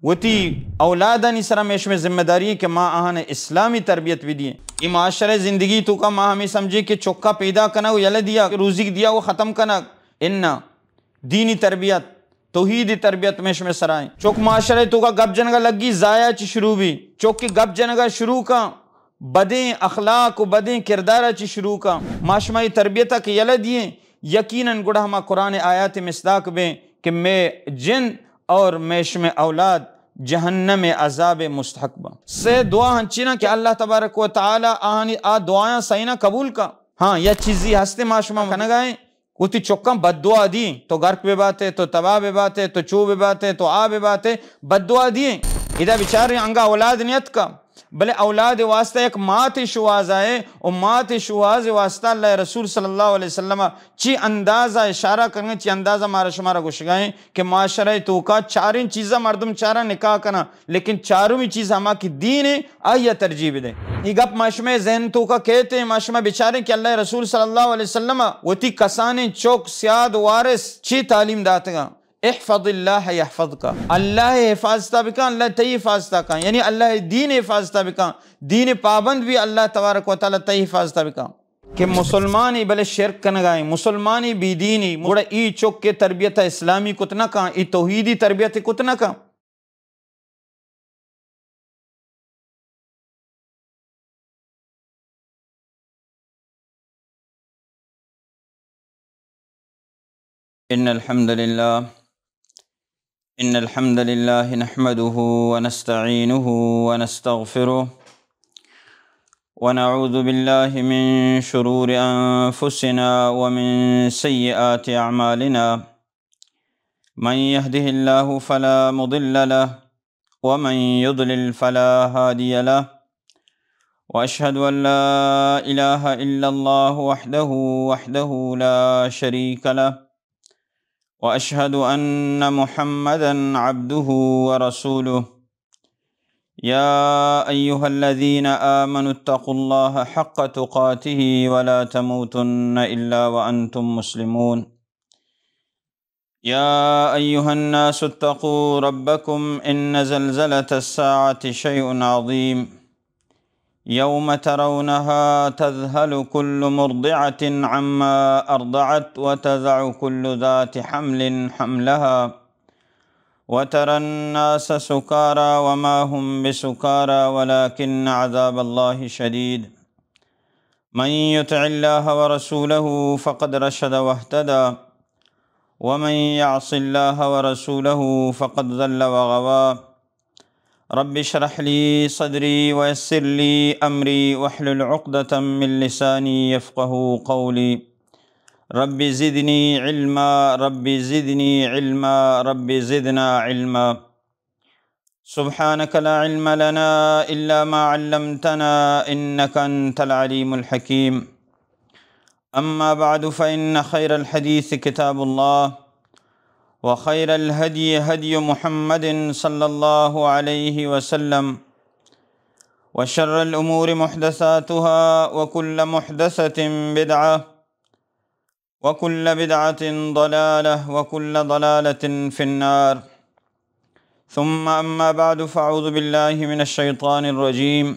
وتی اولادانی سرا مئے شمئے ذمہ داری ایں کہ ما آہاں اسلامی تربیت بدییں۔ اے معاشرہ زندگی توکا ما ہمے سمجھیں کہ چکا پیدا کنگ و یلہ دیگ، روزیگ دیگ و ختم کنگ، اناں، دینی تربیت، توحیدی تربیت مئے شمئے سرا ایں۔ چک معاشرہ توکا گپ جنگا لگی، زایا چی شروع بی۔ چک کہ گپ جنگا شروع کن، بدیں اخلاق و بدیں کردارا چی شروع کن، ما شما اے تربیتا کہ یلہ دییں، یقیناً گڑا ہما قرآن آیات مصداق بیں کہ مئے جند اور مئے شمئے اولاد جہنم عذاب مستحق باں۔ سے دعا ہنچیناں کہ اللہ تبارک و تعالی آہانی آ دعایاں سئیناں قبول کن۔ ہاں، یا چیزی ہستے ما شما کنگا ایں، وتی چکاں بددعا دیں، تو غرق بہ باتے، تو تباہ بہ باتے، تو چو بہ باتے، تو آ بہ باتے، بددعا دیں۔ ادا بچاریں انگا اولاد نیتکا، بلے اولاد واسطہ یک مات شوہاز آئے، و مات شوہاز واسطہ اللہ رسول صلی اللہ علیہ وسلم چی اندازہ اشارہ کرنگا، چی اندازہ مارا شمارا گوشگائیں کہ معاشرہ توکا چاریں چیزا مردم چارا نکاح کنا، لیکن چارمی چیز ہما کہ دین ایں، آئیا ترجیح بدے۔ اے گپ ما شمئے ذہن توکا کیت ایں، ما شما بچاریں کہ اللہ رسول صلی اللہ علیہ وسلم وتی کسانیں چک سیاد وارث چی تعلیم داتگا؟ احفظ اللہ یحفظک۔ اللہ حفاظتا بکن، اللہ تئی حفاظتا کن، یعنی اللہ دین حفاظتا بکن، دین پابند بی، اللہ تبارک و تعالی تئی حفاظتا بکن۔ کہ مسلمانی بلے شرک کنگائیں، مسلمانی بے دینی، گڑا ای چک کے تربیت اسلامی کت نہ کن، ای توحیدی تربیت کت نہ کن۔ إن الحمد لله، إن الحمد لله نحمده ونستعينه ونستغفره، ونعوذ بالله من شرور أنفسنا ومن سيئات أعمالنا. من يهده الله فلا مضل له، ومن يضلل فلا هادي له. وأشهد أن لا إله إلا الله وحده، وحده لا شريك له. وأشهد أن محمدا عبده ورسوله. يا أيها الذين آمنوا اتقوا الله حق تقاته ولا تموتن إلا وأنتم مسلمون. يا أيها الناس اتقوا ربكم إن زلزلة الساعة شيء عظيم. يوم ترونها تذهل كل مرضعة عما أرضعت وتضع كل ذات حمل حملها وترى الناس سكارى وما هم بسكارى ولكن عذاب الله شديد. من يطع الله ورسوله فقد رشد واهتدى، ومن يعص الله ورسوله فقد ضل وغوى. رب اشرح لي صدري ويسر لي أمري واحلل عقدة من لساني يفقهوا قولي. رب زدني علما، رب زدني علما، رب زدنا علما. سبحانك لا علم لنا إلا ما علمتنا إنك أنت العليم الحكيم. أما بعد، فإن خير الحديث كتاب الله، وخير الهدي هدي محمد صلى الله عليه وسلم، وشر الأمور محدثاتها، وكل محدثة بدعة، وكل بدعة ضلالة، وكل ضلالة في النار. ثم أما بعد، فأعوذ بالله من الشيطان الرجيم.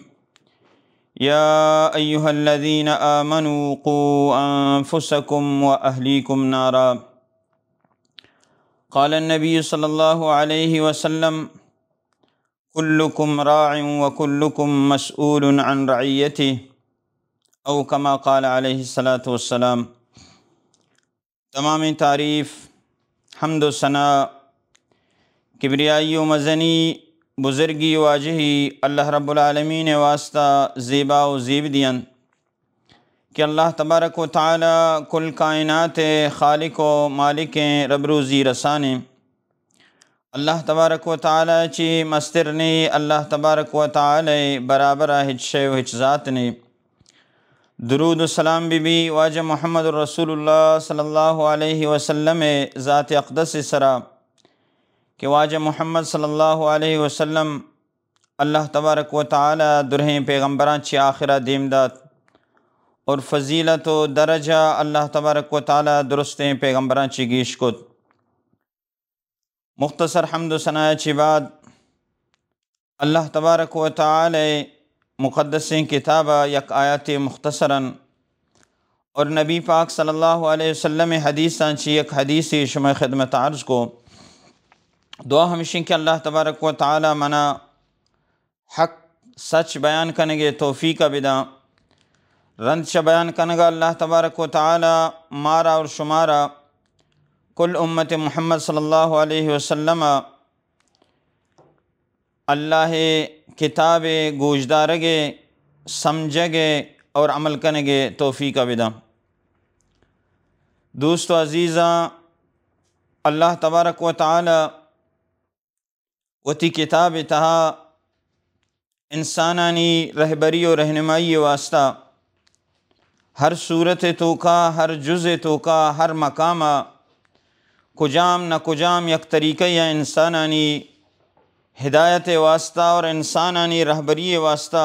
يا أيها الذين آمنوا قوا أنفسكم وأهليكم نارا. قال النبي صلى الله عليه وسلم: كلكم راع وكلكم مسؤول عن رعيته، أو كما قال عليه الصلاة والسلام. تمامیں تعریف، حمد و ثنا، کبریائی و مزنی، بزرگی واجہی اللہ رب العالمین واسطہ زیبا و زیب دیاں کہ اللہ تبارک و تعالی کل کائنات خالق و مالک رب روزی رسانیں۔ اللہ تبارک و تعالی چی مستر نی، اللہ تبارک و تعالی برابر ہچ شے و ہچ ذات نی۔ درود و سلام بی بی واجہ محمد رسول اللہ صلی اللہ علیہ وسلم ذات اقدس سرا کہ واجہ محمد صلی اللہ علیہ وسلم اللہ تبارک و تعالی درہیں پیغمبراں چی آخرا دیم دات اور فضیلت و درجہ اللہ تبارک و تعالی درستیں پیغمبراں چی گیش کت۔ مختصر حمد و ثنا چی بعد اللہ تبارک و تعالی مقدسیں کتاب ء یک آیات مختصراً اور نبی پاک صلی اللہ علیہ وسلم حدیثاں چی یک حدیثی شمئے خدمت عرض کو۔ دعا ہمشیں کہ اللہ تبارک و تعالی منا حق سچ بیان کنگے توفیق بداں۔ رند چہ بیان کنگا اللہ تبارک و تعالی مارا اور شمارا کل امت محمد صلی اللہ علیہ وسلم اللہ ء کتاب ء گوشدارگ ء سمجھگ ء اور عمل کنگ ء توفیق ء بداں۔ دوست و عزیزاں، اللہ تبارک و تعالی وتی کتاب ء تہا انسانانی رہبری و رہنمائی ء واسطہ ہر سورت ء توکا، ہر جز ء توکا، ہر مقام ء کجام نہ کجام یک طریقہ یا انسانانی ہدایت ء واسطہ اور انسانانی رہبری ء واسطہ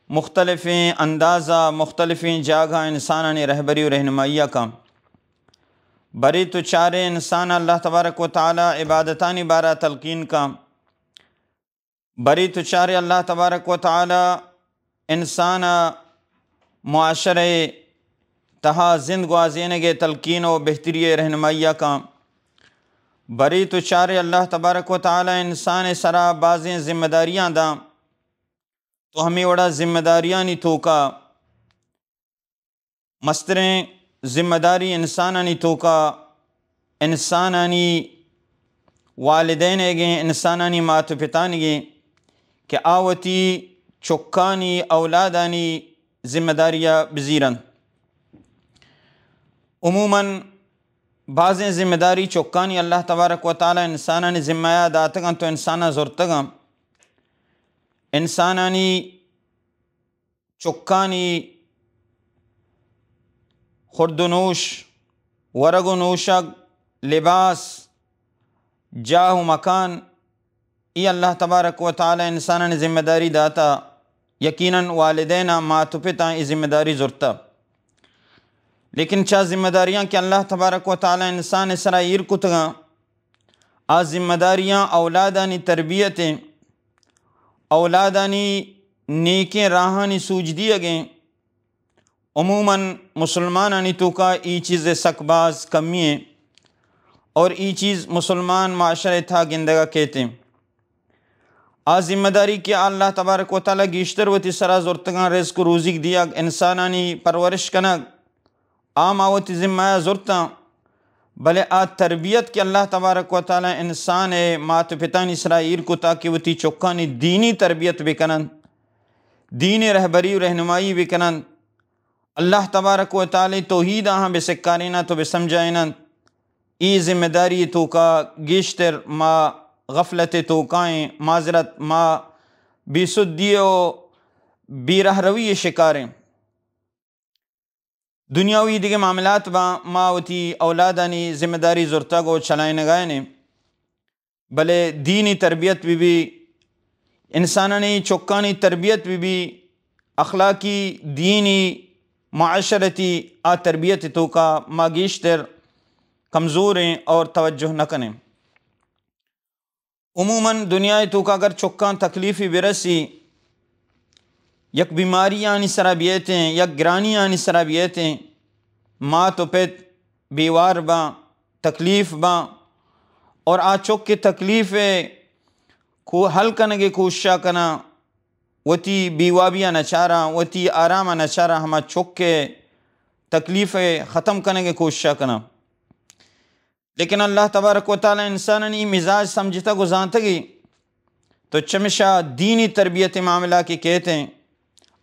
مختلفیں اندازہ، مختلفیں جاگہ انسانانی رہبری و رہنمائی ء کن۔ برے تو چارے انسان اللہ تبارک و تعالی عبادتانی بارہ تلقین کن۔ برے تو چارے اللہ تبارک و تعالی انسان ء معاشرہ ء تہا زند گوازینگ ء تلقین و بہتری ء رہنمائی ء کن۔ برے تو چارے اللہ تبارک و تعالی انسان ء سرا بازیں ذمہ داریاں داں، تو ہمے وڑا ذمہ داریانی توکا مستریں ذمہ داری انسانانی توکا انسانانی والدین ایگیں، انسانانی مات و پتانیگیں کہ آ وتی چکانی، اولادانی ذمہ داریا بزیرنت۔ عموماً بازیں ذمہ داری چکانی اللہ تبارک و تعالی انسانانی ذمہ ء داتگاں تو انساناں زرتگاں۔ انسانانی چکانی خورد و نوش، ورگ و نوشگ، لباس، جاہ و مکان، ای اللہ تبارک و تعالی انسانانی ذمہ داری داتا۔ یقیناً والدیناں، مات و پتاں ای ذمہ داری زرتا۔ لیکن چا ذمہ داریاں کہ اللہ تبارک و تعالی انسان سرا ایر کتگاں، آ ذمہ داریاں اولادانی تربیت ء، اولادانی نیکیں راہانی سوج دیگ ء۔ عموماً مسلمانانی توکا ای چیز سک باز کمی ء اور ای چیز مسلمان معاشرہ تھا گندگا کیت ء۔ آ ذمہ داری کہ اللہ تبارک و تعالی گیشتر وتی سرا زرتگاں، رزق و روزیگ دیگ، انسانانی پرورش کنگ، آ ما وتی ذمہ ء زرتاں، بلے آ تربیت کہ اللہ تبارک و تعالی انسان ء مات و پتانی سرا ایر کتا کہ وتی چکانی دینی تربیت بکننت، دینی رہبری و رہنمائی بکننت، اللہ تبارک و تعالی توحید آہاں بسکاریننت و بسمجھائیننت، ای ذمہ داری توکا گیشتر ما غفلت توکائیں، معذرت، ما بے سدی و بے رہروی شکاریں۔ دنیاوی دگہ معاملات باں، ما وتی اولادانی ذمہ داری زرتگ و چلائینگائیں، بلے دینی تربیت بہ بی، انسانانی چکانی تربیت بہ بی، اخلاقی، دینی، معاشرتی آ تربیت توکا ما گیشتر کمزوریں اور توجہ نہ کنیں۔ عموماً دنیا ء توکا اگر چکاں تکلیفی برسی، یک بیماری آنی سرا بیتیں، یک گرانی آنی سرا بیتیں، مات و پت بیوار باں، تکلیف باں، اور آ چک کے تکلیف ء کو حل کنگے کوششا کناں، وتی بیوابیا نچاراں، وتی آراما نچاراں، ہما چک ء تکلیف ء ختم کنگے کوششا کناں۔ لیکن اللہ تبارک و تعالی انسانانی مزاج سمجھتگ و زانتگی، تو چمشا دینی تربیت معاملہ کہ کیتیں،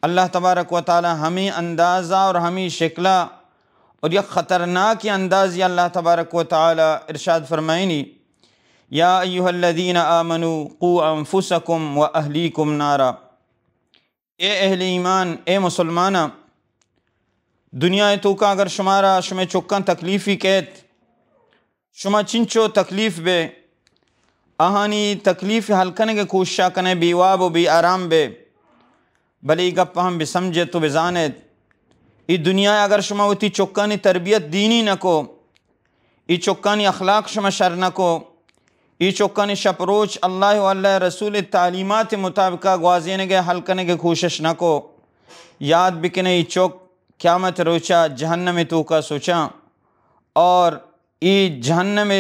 اللہ تبارک و تعالی ہمیں اندازہ اور ہمیں شکلہ اور یک خطرناک اندازی اللہ تبارک و تعالی ارشاد فرمائنی، یا ایھا الذین آمنوا قوا انفسکم و اہلیکم نارا۔ اے اہل ایمان، اے مسلماناں، دنیا ء توکا اگر شمارا شمئے چکاں تکلیفی کیت، شما چنچو تکلیف بے، آہانی تکلیف حل کنگ ء کوششا کنے، بے واب و بے آرام بے، بلے اے گپ ہم بسمجھت و بزانت، اے دنیا ء اگر شما وتی چکانی تربیت دینی نکو، اے چکانی اخلاق شما شر نکو، ای چکانی شپ روچ اللہ و اللہ رسول تعلیمات مطابقہ گوازینگے حل کنگے کوشش نہ کو۔ یاد بکنے ای چک قیامت روچا جہنم توکا سوچاں اور ای جہنم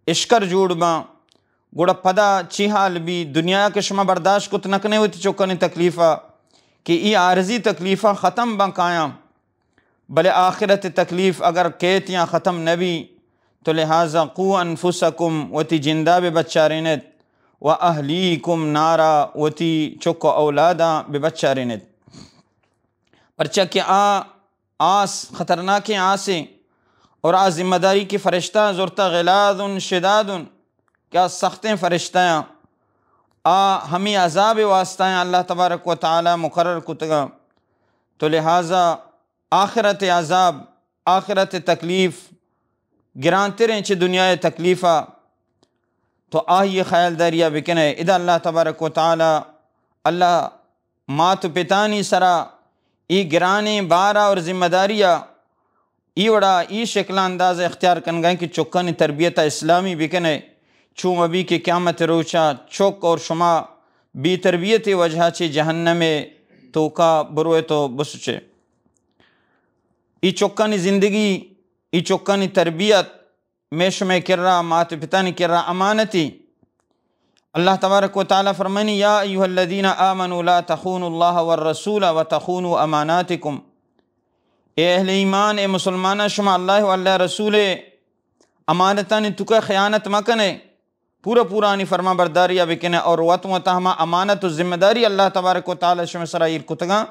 اشکر جوڑ باں، گڑا پدا چی حال بی؟ دنیا کہ شما برداشت کت نہ کنے وتی چکانی تکلیفا کہ ای عارضی تکلیفا ختم باں کایاں، بلے آخرت تکلیف اگر کیت یا ختم نہ بی، تو لہذا قو انفسکم، وتی جندا بہ بچارینت، و اہلیکم نارا، وتی چک و اولاداں بہ بچارینت۔ پرچا کہ آ آس خطرناکیں آسے اور آ ذمہ داری کہ فرشتہ زرتا غلاظ شداد، کہ آ سختیں فرشتہ آں، آ ہمیں عذاب واسطہ آں اللہ تبارک و تعالی مقرر کتگا۔ تو لہذا آخرت عذاب، آخرت تکلیف گرانتریں چہ دنیا تکلیفا۔ تو آئی خیال داریا بکنے۔ ادا اللہ تبارک و تعالی، اللہ مات و پتانی سرا ای گرانیں بارا اور ذمہ داریا ای وڑا ای شکل انداز اختیار کنگا کہ چکانی تربیت اسلامی بکنے، چون مبی کہ قیامت روچا چک اور شما بے تربیت وجہ چہ جہنم توکا بروے تو بسچے۔ ای چکانی زندگی، ای چکانی تربیت مئے شمئے کرا، مات پتانی کرا امانتی۔ اللہ تبارک و تعالی فرمانی، یا ایھا الذین آمنوا لا تخونوا اللہ والرسول وتخونوا اماناتکم۔ اے اہل ایمان، اے مسلماناں، شما اللہ و اللہ رسول امانتانی توکا خیانت مکنے، پورا پورا آنی فرما برداریا بکنے اور وت وتا ہما امانت و ذمہ داری اللہ تبارک و تعالی شمئے سرا ایر کتگاں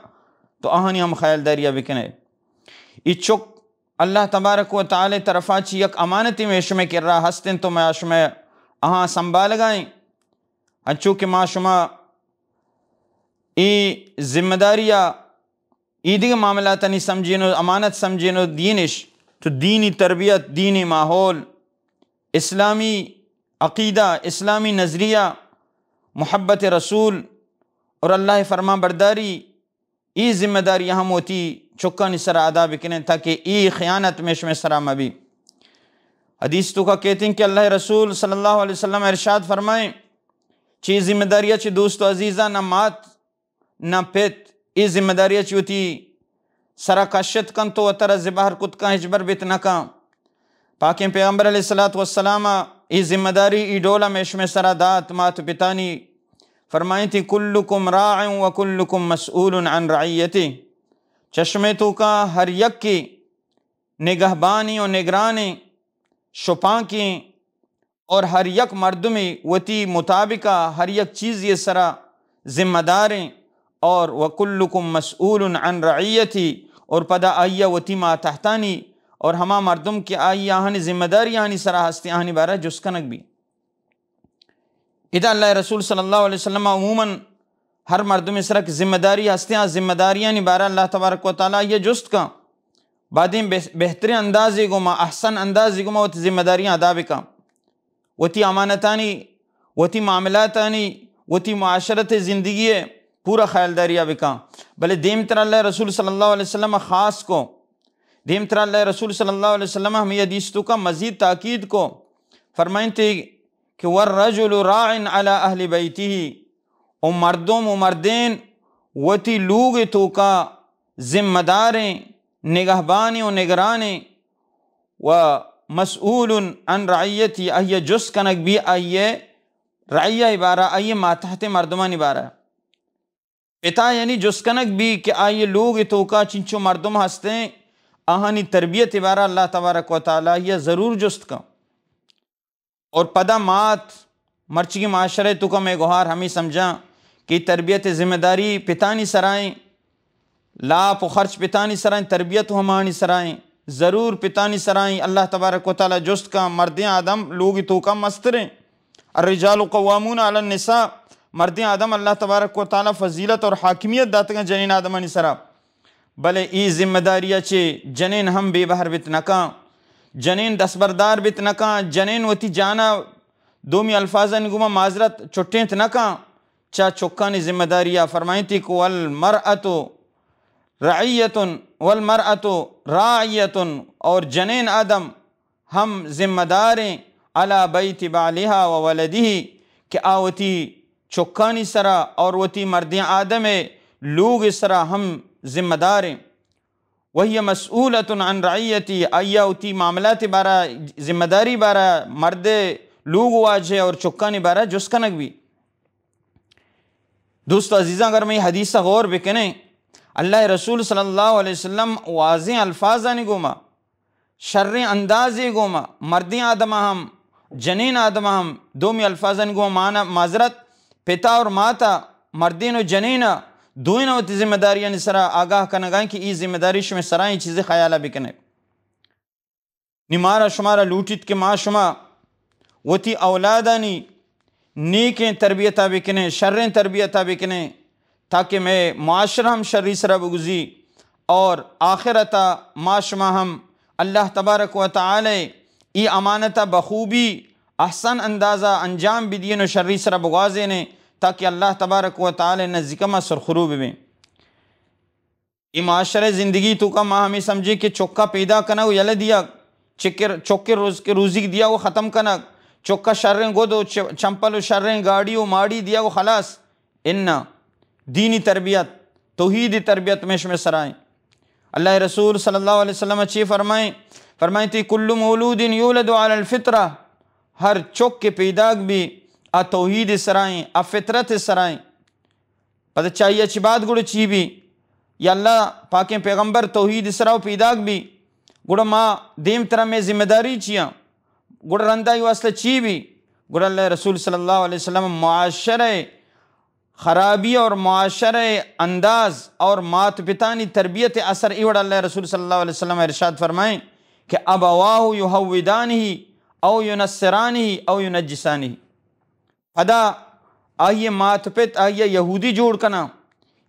تو آہانی ہم خیال داریا بکنے۔ ای چک اللہ تبارک و تعالی طرفا چی یک امانتی مئے شمئے کرا ہستیں تو مئے شمئے آہاں سنبھالگائیں۔ انچو کہ ما شما ای ذمہ داریا ای دگہ معاملاتانی سمجھین و امانت سمجھین و دینش تو دینی تربیت، دینی ماحول، اسلامی عقیدہ، اسلامی نظریہ، محبت رسول اور اللہ فرمان برداری، ای ذمہ داری ہم وتی چکانی سرا ادا بکنیں تاکہ ای خیانت مئے شمئے سرا مبی۔ حدیث توکا کہتیں کہ اللہ رسول صلی اللہ علیہ وسلم ارشاد فرمائیں، چی ذمہ داریا چی دوست و عزیزاں، نہ مات نہ پت، ای ذمہ داریا چی وتی سرا کشت کنت و وترا زبہر کت کن، ہچبر بیت نہ کن۔ پاکیں پیغمبر علیہ الصلوۃ والسلام ای ذمہ داری ای ڈولا مئے شمئے سرا دات، مات و پتانی۔ فرمائیتی، کلکم راع و کلکم مسئول عن رعیتی۔ چہ شمئے توکا ہر یکے نگہبانی و نگرانیں، شپانکیں، اور ہر یک مردمے وتی مطابقا ہر یک چیزے سرا ذمہ داریں، اور وکلکم مسئول عن رعیتی، اور پدا آئیا وتی ماتحتانی اور ہما مردم کہ آئی آہانی ذمہ داری آہانی سرا ہستی آہانی بارہ جست کنگ بی۔ ادا اللہ رسول صلی اللہ علیہ وسلم عموماً ہر مردم سرا کہ ذمہ داری ہستی آ ذمہ داریانی بارہ اللہ تبارک و تعالی آئیا جست کن، بعدیں بہ-، بہترین اندازے گوما، احسن اندازے گوما وتی ذمہ داریاں ادا بکن۔ وتی امانتانی، وتی معاملاتانی، وتی معاشرت زندگی پورا خیالداریا بکن۔ بلے دیمتر اللہ رسول صلی اللہ علیہ وسلم خاص کو، دیمتر اللہ رسول صلی اللہ علیہ وسلم ہمیں حدیث توکا مزید تاکید کو، فرمائنتے کہ والرجل راع علی اہل بیتہ، و مردم و مردین وتی لوگ توکا ذمہ داریں، نگہبانیں و نگرانیں، و مسئول عن رعیتی، آئیا جست کنگ بی آئیے رعیہ بارہ، آئیے ماتحت مردمانی بارہ۔ پتا یعنی جست کنگ بی کہ آئیے لوگ توکا چنچو مردم ہستیں، آہانی تربیت بارہ اللہ تبارک و تعالی آئیا ضرور جست کن۔ اور پدا مات، مرچی معاشرہ توکا مئے گوہار ہمیں سمجھاں کہ تربیت ذمہ داری پتانی سرائیں، لاپ و خرچ پتانی سرائیں، تربیت و ہمانی سرائیں، ضرور پتانی سرائیں۔ اللہ تبارک و تعالی جست کا، مردیں آدم لوگ توکا مستریں۔ الرجال قوامون علی النساء، مردیں آدم اللہ تبارک و تعالی فضیلت اور حاکمیت داتگاں جنین آدمانی سرا۔ بلے ای ذمہ داریا چے جنین ہم بے بہر بیت نکاں، جنین دستبردار بیت نکاں، جنین وتی جانا دومی الفاظانی گوما معذرت چٹینت نکاں۔ چا چکانی ذمہ داریا فرمائنتی کہ والمرأة رعیة، والمرأة راعیة، اور جنین آدم ہم ذمہ داریں علی بیت بعلها و ولده، کہ آ وتی چکانی سرا اور وتی مردیں آدم لوگ سرا ہم ذمہ دار ہیں۔ وهي مسئولة عن رعیتی، آیا وتی معاملات بارا، ذمہ داری بارا، مرد لوگ واجہ اور چکانی بارا جست کنگ بی۔ دوستو عزیزاں، اگر میں حدیث غور بکنیں، اللہ رسول صلی اللہ علیہ وسلم واضح الفاظانی گوما، شریں اندازے گوما، مردیں آدم ہم، جنین آدم ہم، دومی الفاظانی گوما، معنا معذرت، پتا اور ماتا، مردین و جنین، دوئین وتی ذمہ داریانی سرا آگاہ کنگائیں کہ ای ذمہ داری شمے سرائیں، چیزے خیالہ بکنے۔ نی مارا شمارا لوٹیت کہ ما شما وتی اولادانی نیکیں تربیتا بکنیں، شریں تربیتا بکنیں، تاکہ مئے معاشرہ ہم شری سرا بگزی اور آخرتا ما شما ہم اللہ تبارک و تعالی ای امانتا بخوبی احسن اندازا انجام بدین و شری سرا بگوازینیں، تاکہ اللہ تبارک و تعالی نزدیک ما سرخرو ببیں۔ ای معاشرہ زندگی توکا ما ہمیں سمجھیں کہ چکا پیدا کنگ و یلہ دیگ، چکر، چکر روز، روزیگ دیگ و ختم کنگ، چکا شریں گد و چ-، چمپل و شریں گاڑی و ماڑی دیگ و خلاص۔ انا دینی تربیت، توحیدی تربیت میں شمے سرائیں۔ اللہ رسول صلی اللہ علیہ وسلم چی فرمائیں؟ فرمائیں تی کل مولود یولد علی الفطرہ، ہر چک کے پیداگ بھی آ توحید سرائیں، آ فطرت سرائیں۔ پدا چاہیے چی بعد گڑا چی بی؟ یا اللہ پاکیں پیغمبر توحید سرا و پیداگ بی، گڑا ما دیم ترا میں ذمہ داری چیاں؟ گڑا رندائی واسطہ چی بی؟ گڑا اللہ رسول صلی اللہ علیہ وسلم معاشرہ خرابی اور معاشرہ انداز اور مات پتانی تربیت اثر ای وڑا اللہ رسول صلی اللہ علیہ وسلم ارشاد فرمائیں کہ ابواہ یہودانہ او ینصرانہ او ینجسانہ۔ پدا آئی ء مات پت آئی ء یہودی جوڑ کناں،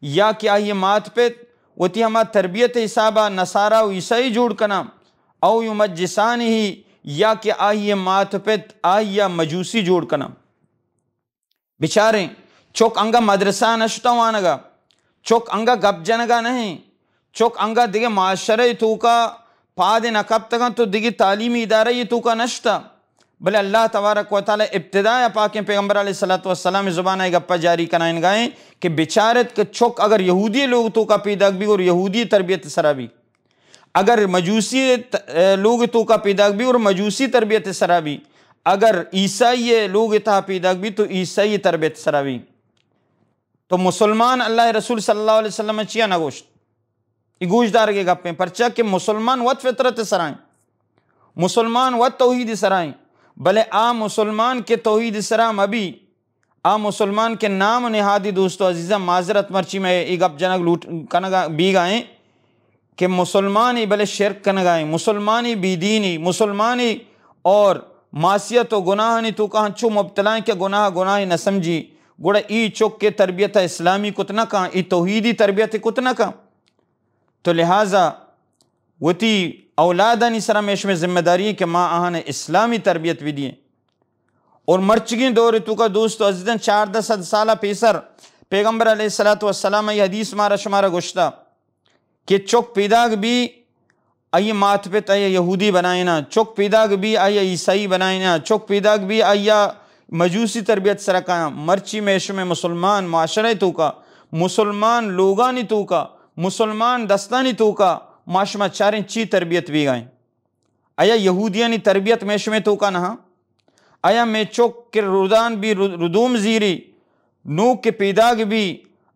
یا کہ آئی ء مات پت وتی ہما تربیت ء حساب ء نصارا و عیسائی جوڑ کناں، او یمجسانہ، یا کہ آئی ء مات پت آئی ء مجوسی جوڑ کناں۔ بچاریں، چک انگا مدرسہ نشتہ وانگا، چک انگا گپ جنگا نہیں، چک انگا دگہ معاشرہ توکا پاد نہ کپتگاں تو دگہ تعلیمی ادارہ توکا نشتہ۔ بلے اللہ تبارک و تعالی ابتدا پاکیں پیغمبر علیہ الصلوۃ والسلام زبان ء گپا جاری کنائنگائیں کہ بچارت کہ چک اگر یہودی لوگ توکا پیداگ بی اور یہودی تربیت سرا بی، اگر مجوسی ت-، لوگ توکا پیداگ بی اور مجوسی تربیت سرا بی، اگر عیسائی لوگ تہا پیداگ بی تو عیسائی تربیت سرا بی۔ تو مسلمان اللہ رسول صلی اللہ علیہ وسلم چیا نہ گوشت؟ ای گوش دارگے گپیں، پرچا کہ مسلمان وت فطرت سرائیں، مسلمان وت توحید سرائیں، بلے آ مسلمان کہ توحید سرا مبی، آ مسلمان کہ نام و نہادی دوست و عزیزاں معذرت مرچی میں ای گپ جنگ لوٹ کنگا بیگائیں کہ مسلمانی بلے شرک کنگائیں، مسلمانی بے دینی، مسلمانی اور معصیت و گناہانی توکا ہنچو مبتلائیں کہ گناہ گناہ نہ سمجھی، گڑا ای چک کے تربیت اسلامی کت نہ کن، ای توحیدی تربیت کت نہ کن۔ تو لہذا وتی اولادانی سرا میں شمے ذمہ داری ہے کہ ما آہان اسلامی تربیت بدییں۔ اور مرچگیں دور توکا دوست و عزیزاں، چاردہ سد سالہ پیسر پیغمبر علیہ الصلوۃ والسلام ای حدیث مارا شمارا گوشتا کہ چک پیداگ بی، آئی مات پت آئی یہودی بنائینا، چک پیداگ بی آئی عیسائی بنائینا، چک پیداگ بی آئی مجوسی تربیت سرا کایاں۔ مرچی میں شمے مسلمان معاشرہ توکا، مسلمان لوگانی توکا، مسلمان دستانی توکا ما شما چاریں چی تربیت بیگائیں؟ آیا یہودیانی تربیت میں شمے توکا نہاں؟ آیا میں چک کہ رودان بی، رو-، ردوم زیری، نوک کہ پیداگ بی،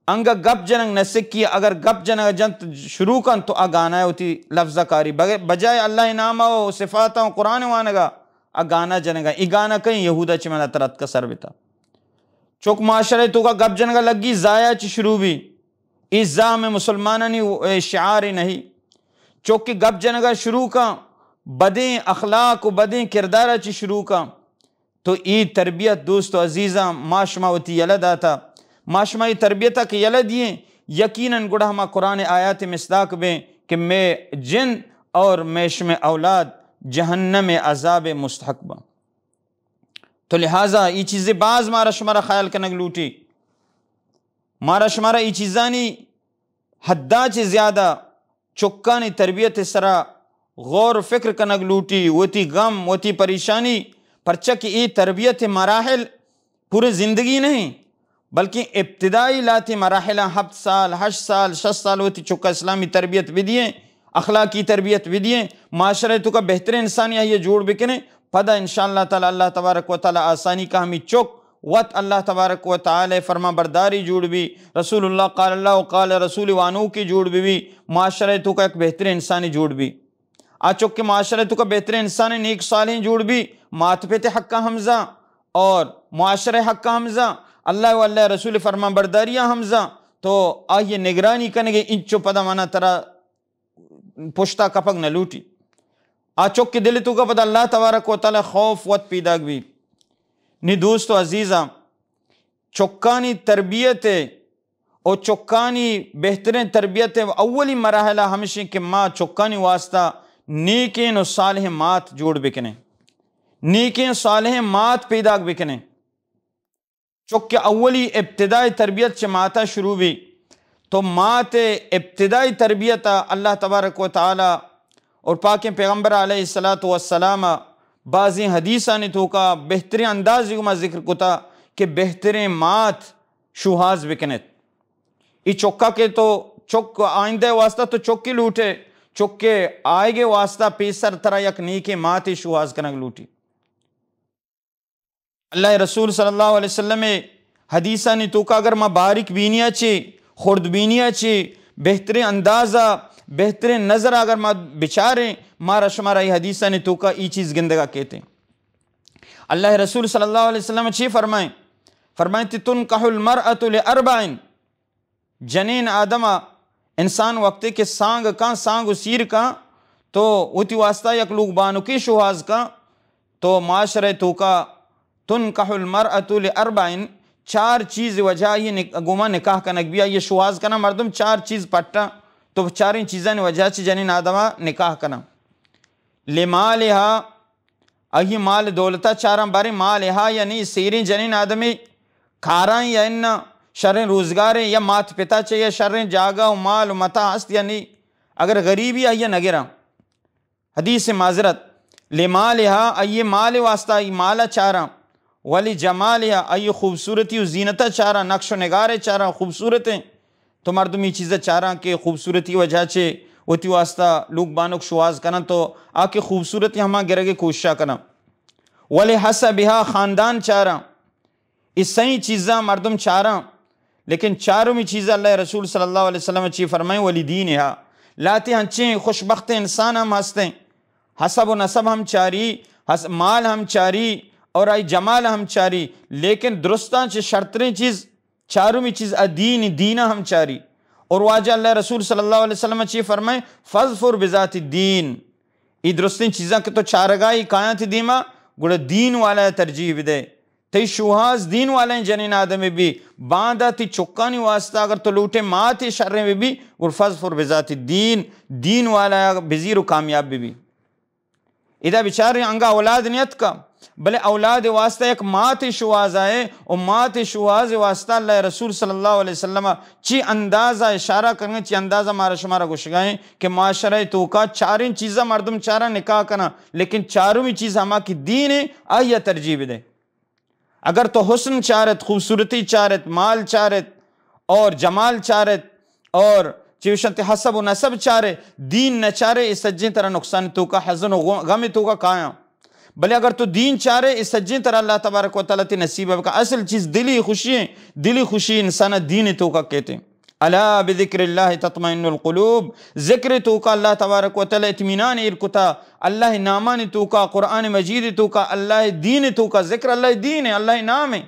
انگا گپ جنگ نہ سکی، اگر گپ جنگ جنت شروع کن تو آ گانا وتی لفظ کاری۔ بغ-، بجائے اللہ نام و صفات و قرآن وانگا آ گانا جنگا۔ ای گانا کہیں یہودا چہ من ترت کا سر بتا۔ چک معاشرے توکا گپ جنگا لگی، زایا چہ شروع بی۔ ای زاہ میں مسلمانانی شعار نہیں۔ چک کہ گپ جنگا شروع کن، بدیں اخلاق و بدیں کردارا چہ شروع کن۔ تو ای تربیت دوست و عزیزاں ما شما وتی یلہ داتا، ما شما ای تربیتا کہ یلہ دییں، یقیناً گڑا ہما قرآن آیات مصداق بیں کہ میں جن اور میں شمے اولاد جہنم عذاب مستحق باں۔ تو لہذا ای چیزیں باز مارا شمارا خیال کنگ لوٹی، مارا شمارا ای چیزانی حدا چہ زیادہ چکانی تربیت سرا غور و فکر کنگ لوٹی، وتی غم، وتی پریشانی پرچہ کہ اے تربیت مراحل پورے زندگی نہیں، بلکہ ابتدائی لہتے مراحل، ہفت سال، ہشت سال، شش سال وتی چکا اسلامی تربیت بدیے، اخلاقی تربیت بدیے، معاشرہ توکا بہترین انسانی آئیے جوڑ بکنے، پدا انشاءاللہ تعالی اللہ تبارک و تعالی آسانی کا ہمیں چک وت اللہ تبارک و تعالی فرما برداری جوڑ بی، رسول اللہ قال اللہ و قال رسول وانوکی جوڑ بی، معاشرہ توکا ایک بہترین انسانی جوڑ بی۔ آ چک کہ معاشرہ توکا بہترین انسان نیک صالح جوڑ بی، مات پت حق ہمزا اور معاشرہ حق ہمزا، اللہ و اللہ رسول فرمان برداری ہمزا، تو آئیے نگرانی کنگے انچو پدا منا ترا پشتا کپگ نہ لوٹی۔ آ چک کہ دل توکا پدا اللہ تبارک و تعالی خوف وت پیداگ بی۔ نی دوست و عزیزاں، چکانی تربیت و چکانی بہترین تربیت اولی مراحلہ ہمشیں کہ ما چکانی واسطہ نیکیں و صالح مات جوڑ بکنیں، نیکیں صالح مات پیداگ بکنیں۔ چک اولی ابتدائی تربیت چہ ماتا شروع بی، تو مات ابتدائی تربیت اللہ تبارک و تعالی اور پاکیں پیغمبر علیہ الصلوۃ والسلام بازیں حدیثانی توکا بہترین اندازی گما ذکر کتا کہ بہترین مات شوہاز بکنت۔ ای چکا کہ تو چک آئندہ واسطہ تو چکی لوٹے، چکے آئیگے واسطہ پیسر ترا یک نیکیں ماتے شوہاز کنگ لوٹی۔ اللہ رسول صلی اللہ علیہ وسلم حدیثانی توکا اگر ما باریک بینیا چے، خرد بینیا چے، بہترین اندازہ، بہترین نظر اگر ما بچاریں، مارا شمارا ای حدیثانی توکا ای چیز گندگا کہتے۔ اللہ رسول صلی اللہ علیہ وسلم چی فرمائیں؟ فرمائیں تی تنکح المرأة لاربع، جنین آدم ء انسان وقتے کہ سانگ کن، سانگ و سیر کن، تو وتی واسطہ یک لوگ بانکی شوہاز کن، تو معاشرہ توکا تنکح المرأة لاربع، چار چیز وجہ یہ نک-، گوما نکاح کنگ بیا، یہ شوہاز کنا مردم چار چیز پٹا، تو چاریں چیزانی وجہ چی جنین آدم ء نکاح کنا۔ لمالها، آئی مال دولتا چاراں، باریں مالها یعنی سیریں جنین آدمی کاراں یا اناں، شریں روزگاریں یا مات پتا چے یا شریں جاگہ و مال و متاع است یعنی اگر غریبی آئی نگراں۔ حدیث معذرت، لمالها، آئی مال واسطہ آئی مالا چاراں، ولجمالها، آئی خوبصورتی و زینتا چاراں، نقش و نگارے چاراں، خوبصورتیں۔ تو مردم ای چیزا چاراں کہ خوبصورتی وجہ چے وتی واسطہ لوگ بانک شوہاز کنن تو آ کہ خوبصورتی ہما گرگے کوششا کنن۔ ولحسبها، خاندان چاراں۔ ای سئیں چیزاں مردم چاراں۔ لیکن چارمی چیز اللہ رسول صلی اللہ علیہ وسلم چی فرمائیں، ولدینها۔ لاتے ہنچیں خوشبخت انسان ہم ہستیں۔ حسب و نسب ہم چاری، حس-، مال ہم چاری اور آئی جمال ہم چاری۔ لیکن درستاں چہ شرتریں چیز چارمی چیز ء دین، دین ء ہم چاری۔ اور واجہ اللہ رسول صلی اللہ علیہ وسلم چی فرمائیں، فاظفر بذات الدین۔ ای درستیں چیزاں کہ تو چارگائی کایاں تی دیما، گڑا دین والا ترجیح بدے۔ تئی شوہاز دین والیں جنین آدمے بی، باندا تی چکانی واسطہ اگر تو لوٹے ماتے شریں بی بی، گڑا فاظفر بذات الدین، دین والا بزیر و کامیاب بی بی۔ ادا بچاریں انگا اولاد نیتکا، بلے اولاد واسطہ یک مات شوہاز آئے و مات شوہاز واسطہ اللہ رسول صلی اللہ علیہ وسلم چی اندازہ اشارہ کرنگے، چی اندازہ مارا شمارا گوشگائیں کہ معاشرہ توکا چاریں چیزاں مردم چارا نکاح کنا، لیکن چارمی چیز ہما کی دین ہے، آئیا ترجیح بدے۔ اگر تو حسن چارت، خوبصورتی چارت، مال چارت اور جمال چارت اور چوشنت حسب و نسب چارے، دین نہ چارے، اے سجیں ترا نقصان توکا، حزن و غ-، غم توکا کایاں۔ بلے اگر تو دین چارے، اے سجیں ترا اللہ تبارک و تعالی تی نصیب بکا۔ اصل چیز دلی خوشی ہیں، دلی خوشی انسان دین توکا کہتے ہیں۔ الا بذکر اللہ تطمئن القلوب، ذکر توکا اللہ تبارک و تعالی اطمینان ایر کتا، اللہ نامان توکا، قرآن مجید توکا، اللہ دین توکا، ذکر اللہ دین ہے، اللہ نام ہے۔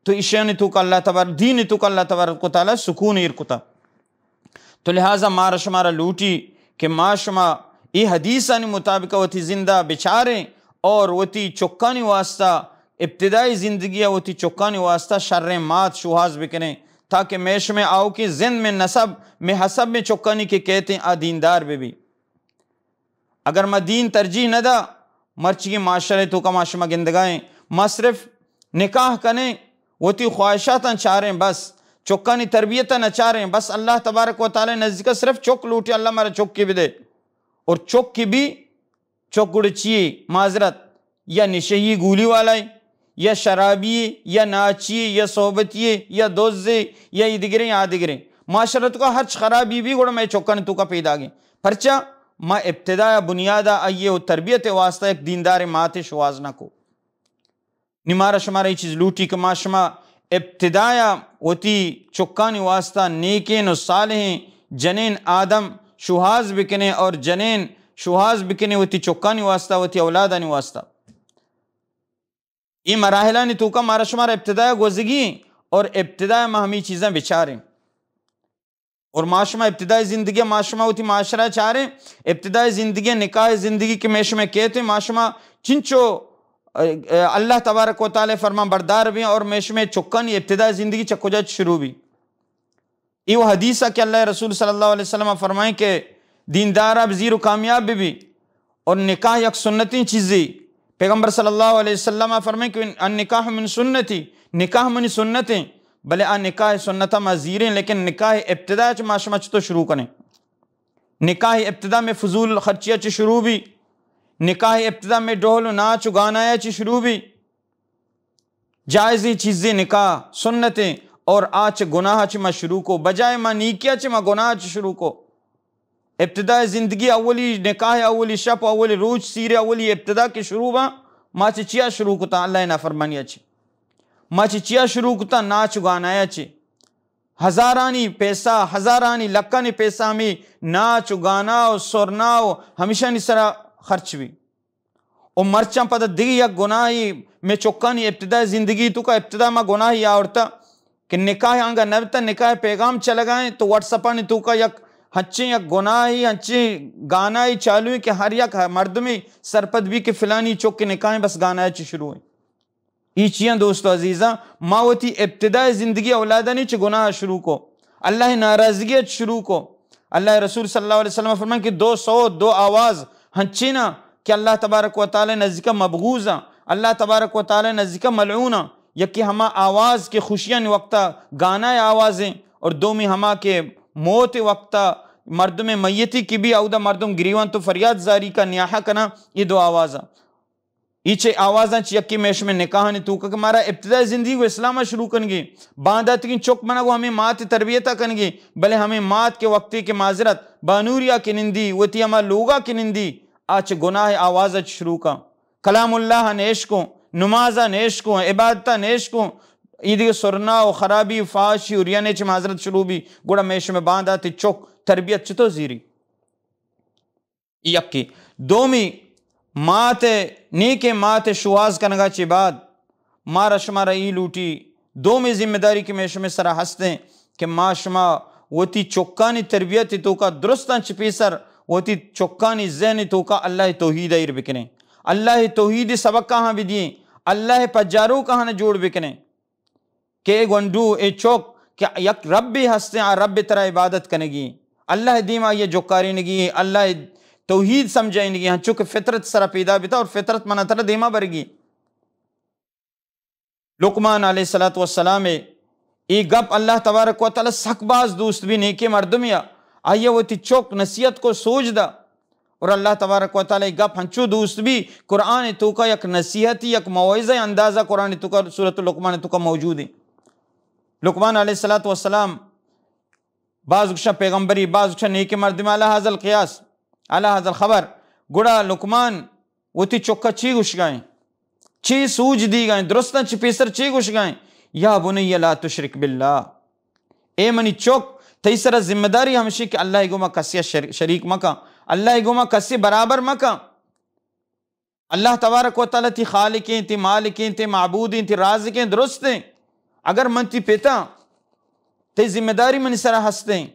تو ایشان توکا اللہ تبارک، دین توکا اللہ تبارک و تعالی سکون ایر کتا۔ تو لہذا مارا شمارا لوٹی کہ ما شما ای حدیثانی مطابق وتی زندہ بچاریں اور وتی چکانی واسطہ ابتدائی زندگی ء وتی چکانی واسطہ شریں مات شوہاز بکنیں، تاکہ میں شمیں آؤکیں زند میں نسب میں حسب میں چکانی کہ کہتے ہیں آ دیندار بہ بی۔ اگر ما دین ترجیح نہ دا، مرچی معاشرے توکا ما شما گندگائیں، ما صرف نکاح کنیں، وتی خواہشاتاں چاریں بس، چکانی تربیت نہ چاریں بس، اللہ تبارک و تعالی نزدیک صرف چک لوٹی، اللہ مارا چکی بدے۔ اور چک کی بھی چک گڑ چیے؟ معذرت، یا نشہی گولی والائے، یا شرابی، یا ناچی، یا صحبتی، یا دزے، یا ای دگریں، آ دگریں۔ معاشرہ توکا ہرچ خرابی بی، گڑا مئے چکانی توکا پیداگیں۔ پرچا؟ ما ابتدا بنیادا آئیے و تربیت واسطہ یک دیندار ماتے شواز نہ کو۔ نی مارا شمارا اے چیز لوٹی کہ ما شما ابتدایا وتی چکانی واسطہ نیکین و صالحین جنین آدم شوہاز بکنیں اور جنین شوہاز بکنیں وتی چکانی واسطہ، وتی اولادانی واسطہ۔ اے مراحلانی توکا مارا شمارا ابتدایا گوزگی اور ابتدایا ما ہمیں چیزاں بچاریں۔ اور ما شما ابتدائی زندگی، ما شما وتی معاشرہ چاریں، ابتدائی زندگی، نکاح زندگی کہ مئے شمئے کیت، ما شما چنچو، اه، اه، اللہ تبارک و تعالی فرمان بردار بیں اور مئے شمئے چکانی ابتدائی زندگی چہ کجا شروع بی؟ ایو حدیث کہ اللہ رسول صلی اللہ علیہ وسلم فرمائیں کہ دیندار اب زیر و کامیاب بی۔ اور نکاح یک سنتیں چیزے۔ پیغمبر صلی اللہ علیہ وسلم فرمائیں کہ النکاح من سنتی، نکاح منی سنتیں، بلے آ نکاح سنتا ما زیریں، لیکن نکاح ابتدا چ ما شما چطور شروع کنیں؟ نکاح ابتدا میں فضول خرچیا چ شروع بی، نکاح ابتدا میں ڈول و ناچ و گانایا چ شروع بی۔ جائزیں چیزیں نکاح سنتیں اور آ چہ گناہ چہ ما شروع کو، بجائے ما نیکیا چہ ما گناہ چہ شروع کو۔ ابتداء زندگی اولی نکاح اولی شپ اولی روچ سیر اولی ابتدا کہ شروع با، ما چہ چیا شروع کتا؟ اللہ نافرمانیا چہ۔ ما چہ چیا شروع کتا؟ ناچ و گانایا چہ۔ ہزارانی پیسہ، ہزارانی لکانی پیسہ ہمیں ناچ و گانا و سرنا و ہمیشانی سرا خرچ بی۔ و مرچاں پدا دگہ یک گناہی مئے چکانی ابتداء زندگی توکا ابتدا ما گناہی آورتا کہ نکاح آنگا نبتا، نکاح پیغام چلگائیں تو واٹس اپانی توکا یک ہنچیں یک گناہی، ہنچیں گانائی چالویں کہ ہر یک مردمی سرپد بی کہ فلانی چک نکاحیں بس گانائی چی شروع ہیں۔ ای چیاں دوست و عزیزاں، ما وتی ابتداء زندگی اولادانی چہ گناہ شروع کو، اللہ ناراضگی چ شروع کو۔ اللہ رسول صلی اللہ علیہ وسلم فرمان کہ دو صوت، دو آواز ہنچینا کہ اللہ تبارک و تعالی نزدیکا مبغوضاں، اللہ تبارک و تعالی نزدیکا ملعوناں۔ یکی ہما آواز کہ خوشیانی وقتا گانا آوازیں، اور دومی ہما کہ موت وقتا مردم میتی کی بھی اودا مردم گریوان تو فریاد زاری کا نیاحہ کنا، یہ دو آوازاں۔ ای چہ آوازاں چہ یکے مئے شمئے نکاحانی توکا کہ مارا ابتدائی زندگی گوں اسلام ء شروع کنگی، بانداتگیں چک منا گوں ہمیں مات تربیت ء کنگی، بلے ہمیں مات کے وقتی کہ معذرت بانوریا کہ نندی، وتی ہما لوگا کہ نندی، آ چہ گناہ آواز ء چہ شروع کن، کلام اللہ ء نیش کن، نماز ء نیش کن، عبادت ء نیش کن، ای دیگہ سرنا و خرابی و فحاشی و ریانے چہ معذرت شروع بی، گڑا مئے شمئے بانداتی چک تربیت چطور زیری؟ یکے۔ دومی، مات ء، نیکیں مات ء شوہاز کنگا چہ بعد مارا شمارا ای لوٹی، دومی ذمہ داری کہ مئے شمئے سرا ہستیں کہ ما شما وتی چکانی تربیت توکا درستاں چہ پیسر وتی چکانی ذہن توکا اللہ توحید ایر بکنیں، اللہ توحید سبق کہاں بدییں، اللہ پجاروک آہاں جوڑ بکنیں۔ کہ اے گونڈو، اے چک کہ یک ربے ہستیں، آ رب ترا عبادت کنگی، اللہ دیما یہ جکارینگی، اللہ توحید سمجھائینگی، ہنچو کہ فطرت سرا پیدا بیتا اور فطرت منا ترا دیما برگی۔ لقمان علیہ الصلوۃ والسلام اے گپ اللہ تبارک و تعالی سک باز دوست بی، نیکے مردمیا، آئیے وتی چک نصیحت کو سوج دا۔ اور اللہ تبارک و تعالی گپ ہنچو دوست بی، قرآن توکا یک نصیحتی، یک موعظہ اندازہ قرآن توکا، سورۃ لقمان توکا موجود ہے۔ لقمان علیہ الصلوۃ والسلام، باز گشا پیغمبری، باز گشا نیک مردم، علی ھذا القیاس، علی ھذا الخبر۔ گڑا لقمان وتی چکا چی گوشگائیں؟ چی سوج دیگائیں؟ درستاں چی پیسر چی گوشگائیں؟ یا بنی لا تشرک باللہ، اے منی چک، تئی سرا ذمہ داری ہمشی کہ اللہ گوما کسی شر-، شریک مکن، اللہ گوما کسی برابر مکن۔ اللہ تبارک و تعالی تی خالقیں، تی مالکیں، تی معبودیں، تی رازقیں، درستیں۔ اگر من تی پتا، تئی ذمہ داری منی سرا ہستیں،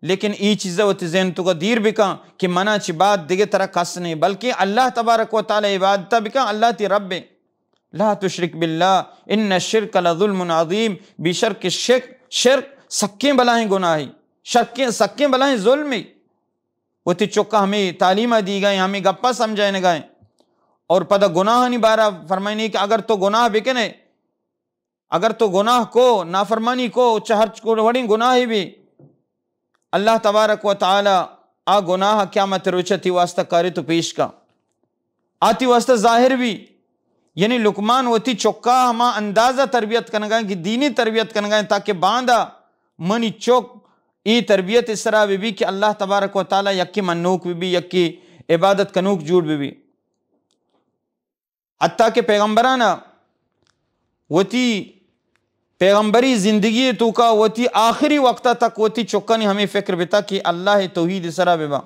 لیکن ای چیزا وتی ذہن توکا دیر بکن کہ منا چہ بعد دگہ ترا کس نہیں، بلکہ اللہ تبارک و تعالی عبادتا بکن، اللہ تی رب۔ لا تشرک باللہ ان الشرک لظلم عظیم، بے شک شرک، شرک سکیں بلاہیں گناہی، شرکیں، سکیں بلاہیں ظلمی۔ وتی چکا ہمیں تعلیمہ دیگائیں، ہمیں گپا سمجھائینگائیں۔ اور پدا گناہانی بارا فرمائنی کہ اگر تو گناہ بکنے، اگر تو گناہ کو، نافرمانی کو، چہ ہر وڑیں گناہی بھی، اللہ تبارک و تعالی آ گناہ قیامت روچ تی واسطہ کاری تو پیش کا۔ آ تی واسطہ ظاہر بھی، یعنی لقمان وتی چکا ہما اندازہ تربیت کنگا کہ دینی تربیت کنگا، تاکہ باندا منی چک ای تربیت سرا بہ بی کہ اللہ تبارک و تعالی یکی منوک بہ بی، یکی عبادت کنوک جوڑ بہ بی۔ حتیٰ کہ پیغمبرانا وتی پیغمبری زندگی توکا وتی آخری وقت تک وتی چکانی ہمیں فکر بتا کہ اللہ توحید سرا ببا۔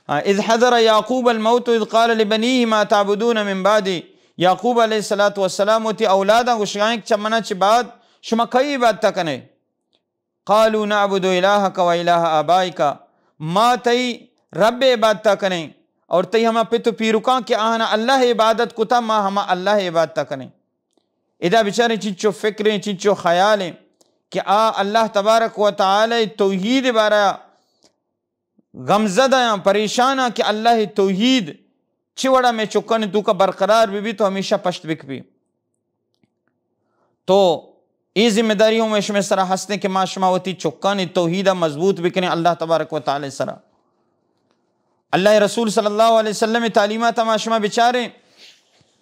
ہاں، اذ حضر یعقوب الموت اذ قال لبنیه ما تعبدون من بعدی۔ یعقوب علیہ الصلوۃ والسلام وتی اولاداں گوشگائیں کہ چمنا چہ بعد شما کئی عبادت کنے؟ قالوا نعبد الہک و الہ آبائک، ما تئی رب عبادت کنیں اور تئی ہما پت و پیرکاں کہ آہانا اللہ عبادت کتا، ما ہما اللہ عبادت کنیں۔ ادا بچاریں چنچو فکریں، چنچو خیالیں کہ آ اللہ تبارک و تعالی توحید بارا غمزدہ آں، پریشان آں کہ اللہ توحید چی وڑا میں چکانی توکا برقرار بہ بی تو ہمیشہ پشت بک بی۔ تو اے ذمہ داری ہوں میں شمے سرا ہستیں کہ ما شما وتی چکانی توحیدا مضبوط بکنیں اللہ تبارک و تعالی سرا۔ اللہ رسول صلی اللہ علیہ وسلم تعلیمات ما شما بچاریں،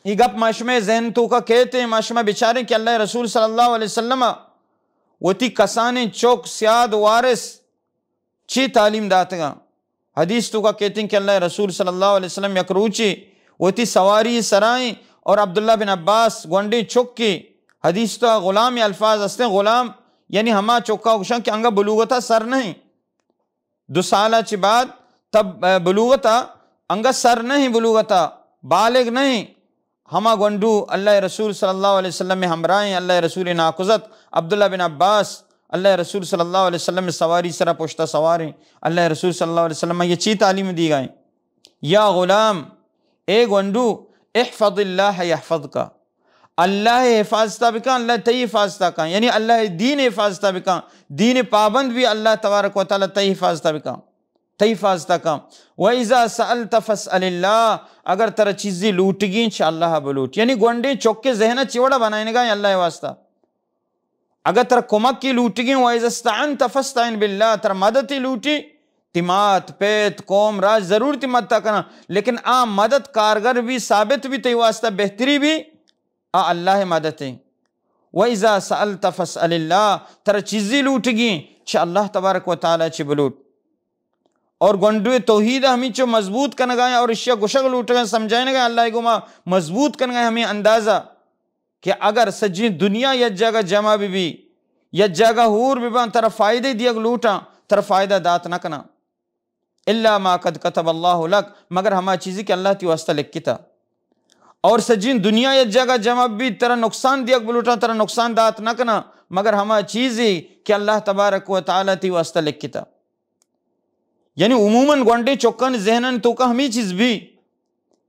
یہ گپ ما شمے ذہن توکا کہتے ہیں، ما شما بچاریں کہ اللہ رسول صلی اللہ علیہ وسلم وتی کسانیں چک سیاد وارث چی تعلیم داتگاں؟ حدیث توکا کہتیں کہ اللہ رسول صلی اللہ علیہ وسلم یک روچے وتی سواری سرائیں اور عبداللہ بن عباس گونڈیں چکے، حدیث تو غلام الفاظ ہستیں، غلام یعنی ہما چکا گوشاں کہ انگا بلوغتا سر نہیں، دو سالا چہ بعد تب بلوغتا انگا سر نہیں، بلوغتا بالغ نہیں، ہما گونڈو اللہ رسول صلی اللہ علیہ وسلم ہمراہیں، اللہ رسول ناکوزت عبداللہ بن عباس، اللہ رسول صلی اللہ علیہ وسلم سواری سرا پشتا سواریں۔ اللہ رسول صلی اللہ علیہ وسلم یہ چی تعلیم دیگائیں؟ یا غلام، اے گونڈو، احفظ اللہ یحفظک، اللہ حفاظتا بکن، اللہ تئی حفاظتا کن، یعنی اللہ دین حفاظتا بکن، دین پابند بی، اللہ تبارک و تعالی تئی حفاظتا بکن۔ تئی حفاظت کن۔ و اذا سألت فاسأل اللہ، اگر ترا چیزی لوٹگیں چہ اللہ بلوٹ۔ یعنی گونڈیں چکے ذہن چی وڑا بنائینگا اللہ واسطہ۔ اگر ترا کمکی لوٹگیں، و اذا استعنت فاستعن باللہ، ترا مددی لوٹی، تی مات، پیت، قوم، راج ضرور تی مدد کنا، لیکن آ مدد کارگر بی، ثابت بی، تئی واسطہ بہتری بی، آ اللہ مدد ہیں۔ و اذا سألت فاسأل اللہ، ترا چیزی لوٹگیں چہ اللہ تبارک و تعالی چی بلوٹ۔ اور گونڈو توحید ہمینچو مضبوط کنگا ہیں اور اشیا گشگ لوٹگا ہیں، سمجھائنگا ہیں، اللہ گوما مضبوط کنگا ہیں ہمیں اندازہ کہ اگر سجیں دنیا یک جاگہ جمع بہ بی، یک جاگہ ہور بہ باں، ترا فائدہ دیگ لوٹاں، ترا فائدہ دات نہ کناں۔ الا ما قد کتب اللہ لک، مگر ہما چیزی کہ اللہ تی واسطہ لکھتا۔ اور سجیں دنیا یک جاگہ جمع بہ بی، ترا نقصان دیگ بلوٹاں، ترا نقصان دات نہ کناں، مگر ہما چیزی کہ اللہ تبارک و تعالی تی واسطہ لکھتا۔ یعنی عموماً گونڈیں چکانی ذہنانی توکا ہمیں چیز بی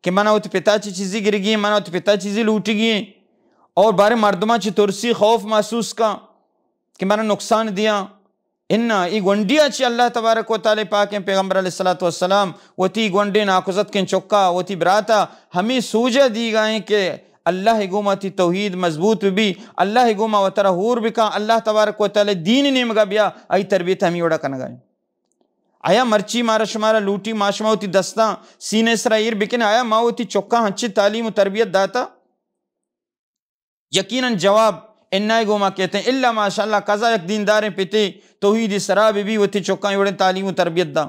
کہ منا وتی پتا چی چیزی گرگی ہیں، منا وتی پتا چیزی لوٹگی ہیں، اور بارے مردماں چی ترسی، خوف محسوس کن کہ منا نقصان دیاں۔ انا ای گونڈیا چی اللہ تبارک و تعالی پاکیں پیغمبر علیہ الصلوۃ والسلام وتی گونڈیں ناکوزتکیں چکا، وتی براتا ہمیں سوجہ دیگائیں کہ اللہ گوما تی توحید مضبوط بی، اللہ گوما وترا ہور بکا، اللہ تبارک و تعالی دین نیمگا بیا، ای تربیت ہمیں وڑا کنگائیں۔ آیا مرچی مارا شمارا لوٹی ما شما وتی دستاں سینے سرا ایر بکن، آیا ما وتی چکاں ہنچی تعلیم و تربیت داتا؟ یقیناً جواب انائے گوما کہتے ہیں، الا ماشاءاللہ، قضا یک دینداریں پتے توحید سرا بہ بی، وتی چکاں وڑیں تعلیم و تربیت دا۔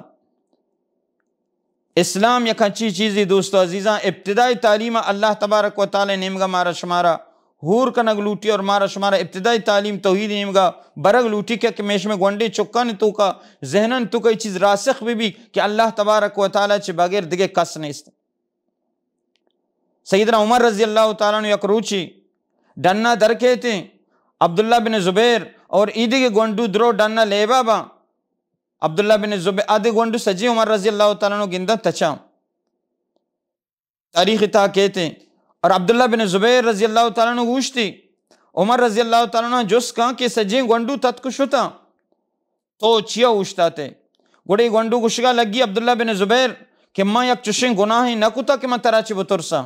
اسلام یک انچی چیزی، دوست و عزیزاں، ابتدائی تعلیم اللہ تبارک و تعالی نیمگا مارا شمارا ہور کنگ لوٹی اور مارا شمارا ابتدائی تعلیم توحید نیمگا برگ لوٹی کہ، کہ میشم گونڈے چکان توکا، ذہنن توکا یہ چیز راسخ بہ بی کہ اللہ تبارک و تعالی چہ بغیر دگہ کس نیست۔ سیدنا عمر رضی اللہ تعالی عنہ یک روچی ڈنا در کیتیں، عبداللہ بن زبیر اور ایدگہ گونڈو درو ڈنا لیبا باں۔ عبداللہ بن زبیر، آدے گونڈو سجی عمر رضی اللہ تعالی عنہ گنداں تچاں۔ تاریخ تا کیتیں۔ اور عبداللہ بن زبیر رضی اللہ تعالی عنہ گوشتی، عمر رضی اللہ تعالی عنہ جست کاں کہ سجیں گونڈو تتک شتاں، تو چیا اوشتاتے؟ گڑے گونڈو گشگا لگی عبداللہ بن زبیر کہ من یک چشیں گناہیں نہ کتا کہ من ترا چہ بترساں،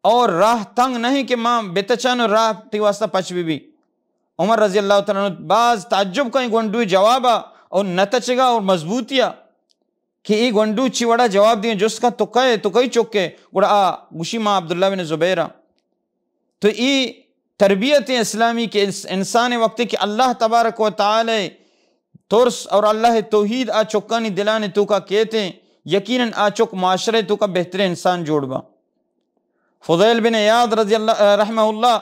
اور راہ تنگ نہیں کہ من بتچاں و راہ تی واسطہ پچ بہ بی۔ عمر رضی اللہ تعالی عنہ باز تعجب کئیں گونڈوی جوابا اور نتچگا اور مضبوطیا کہ اے گونڈو چی وڑا جواب دیاں، جست کن تو کئے، تو کئی چکے؟ گڑا آ گوشی ما عبداللہ بن زبیراں۔ تو ای تربیت اسلامی کہ انس-، انسان وقتی کہ اللہ تبارک و تعالی ترس اور اللہ توحید آ چکانی دلانی توکا کیتے، یقیناً آ چک معاشرے توکا بہترین انسان جوڑ با۔ فضیل بن عیاض رضی اللہ، رحمہ اللہ،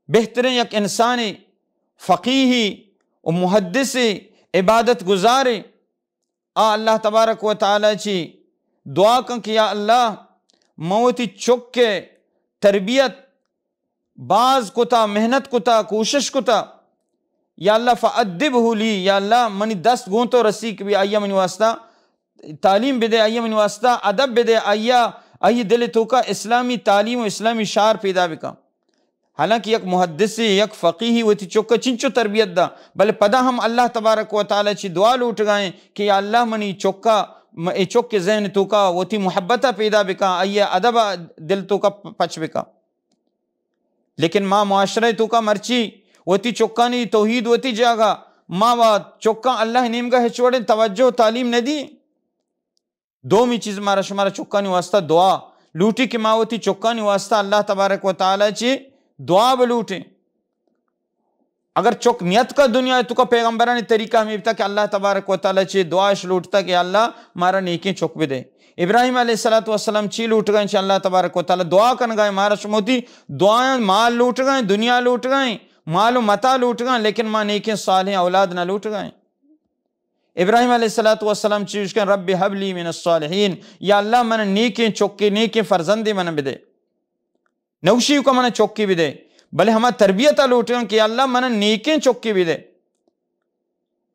بہترین یک انسانی، فقیہی و محدثی، عبادت گزاری، آ اللہ تبارک و تعالی چی دعا کن کہ یا اللہ، من وتی چک تربیت باز کتا، محنت کتا، کوشش کتا، یا اللہ فأدبہ لی، یا اللہ منی دست گوں تو رسیک بی، آیا منی واسطہ تعلیم بدے، آیا منی واسطہ ادب بدے، آیا، آئی دل توکا اسلامی تعلیم و اسلامی شعار پیدا بکا۔ حالانکہ یک محدثے، یک فقیہے وتی چک ء چنچو تربیت دا، بلے پدا ہم اللہ تبارک و تعالی چی دعا لوٹگائیں کہ یا اللہ منی چک ء، م-، اے چک ء ذہن توکا وتی محبت ء پیدا بکا، آئی ء ادب ء دل توکا پ-، پچ بکا۔ لیکن ما معاشرہ توکا مرچی وتی چکانی توحید وتی جاگہ، ما وا چکاں اللہ نیمگا ہچ وڑیں توجہ و تعلیم نہ دی۔ دومی چیز مارا شمارا چکانی واسطہ دعا لوٹی کہ ما وتی چکانی واسطہ اللہ تبارک و تعالی چی دعا بلوٹیں۔ اگر چک نیت کا دنیا تو کا پیغمبرانی طریقہ ہمیں بتا کہ اللہ تبارک و تعالی چی دعا اش لوٹتا کہ اللہ مارا نیکیں چک بدے۔ ابراہیم علیہ الصلوۃ والسلام چی لوٹ گئے چی اللہ تبارک و تعالی دعا کن گئے مارا شموتی دعائیں مال لوٹ گئے، دنیا لوٹ گئے، مال و متا لوٹ گئے، لیکن ما نیکیں صالحیں اولاد نہ لوٹ گئے۔ ابراہیم علیہ الصلوۃ والسلام چی گوشگائیں؟ رب هب لي من الصالحين، یا اللہ من نیکیں چکے، نیکیں فرزندے من بدے۔ نوشی کا من چکے بدے، بلے ہما تربیت لوٹیں کہ یا اللہ من نیکیں چکے بدے۔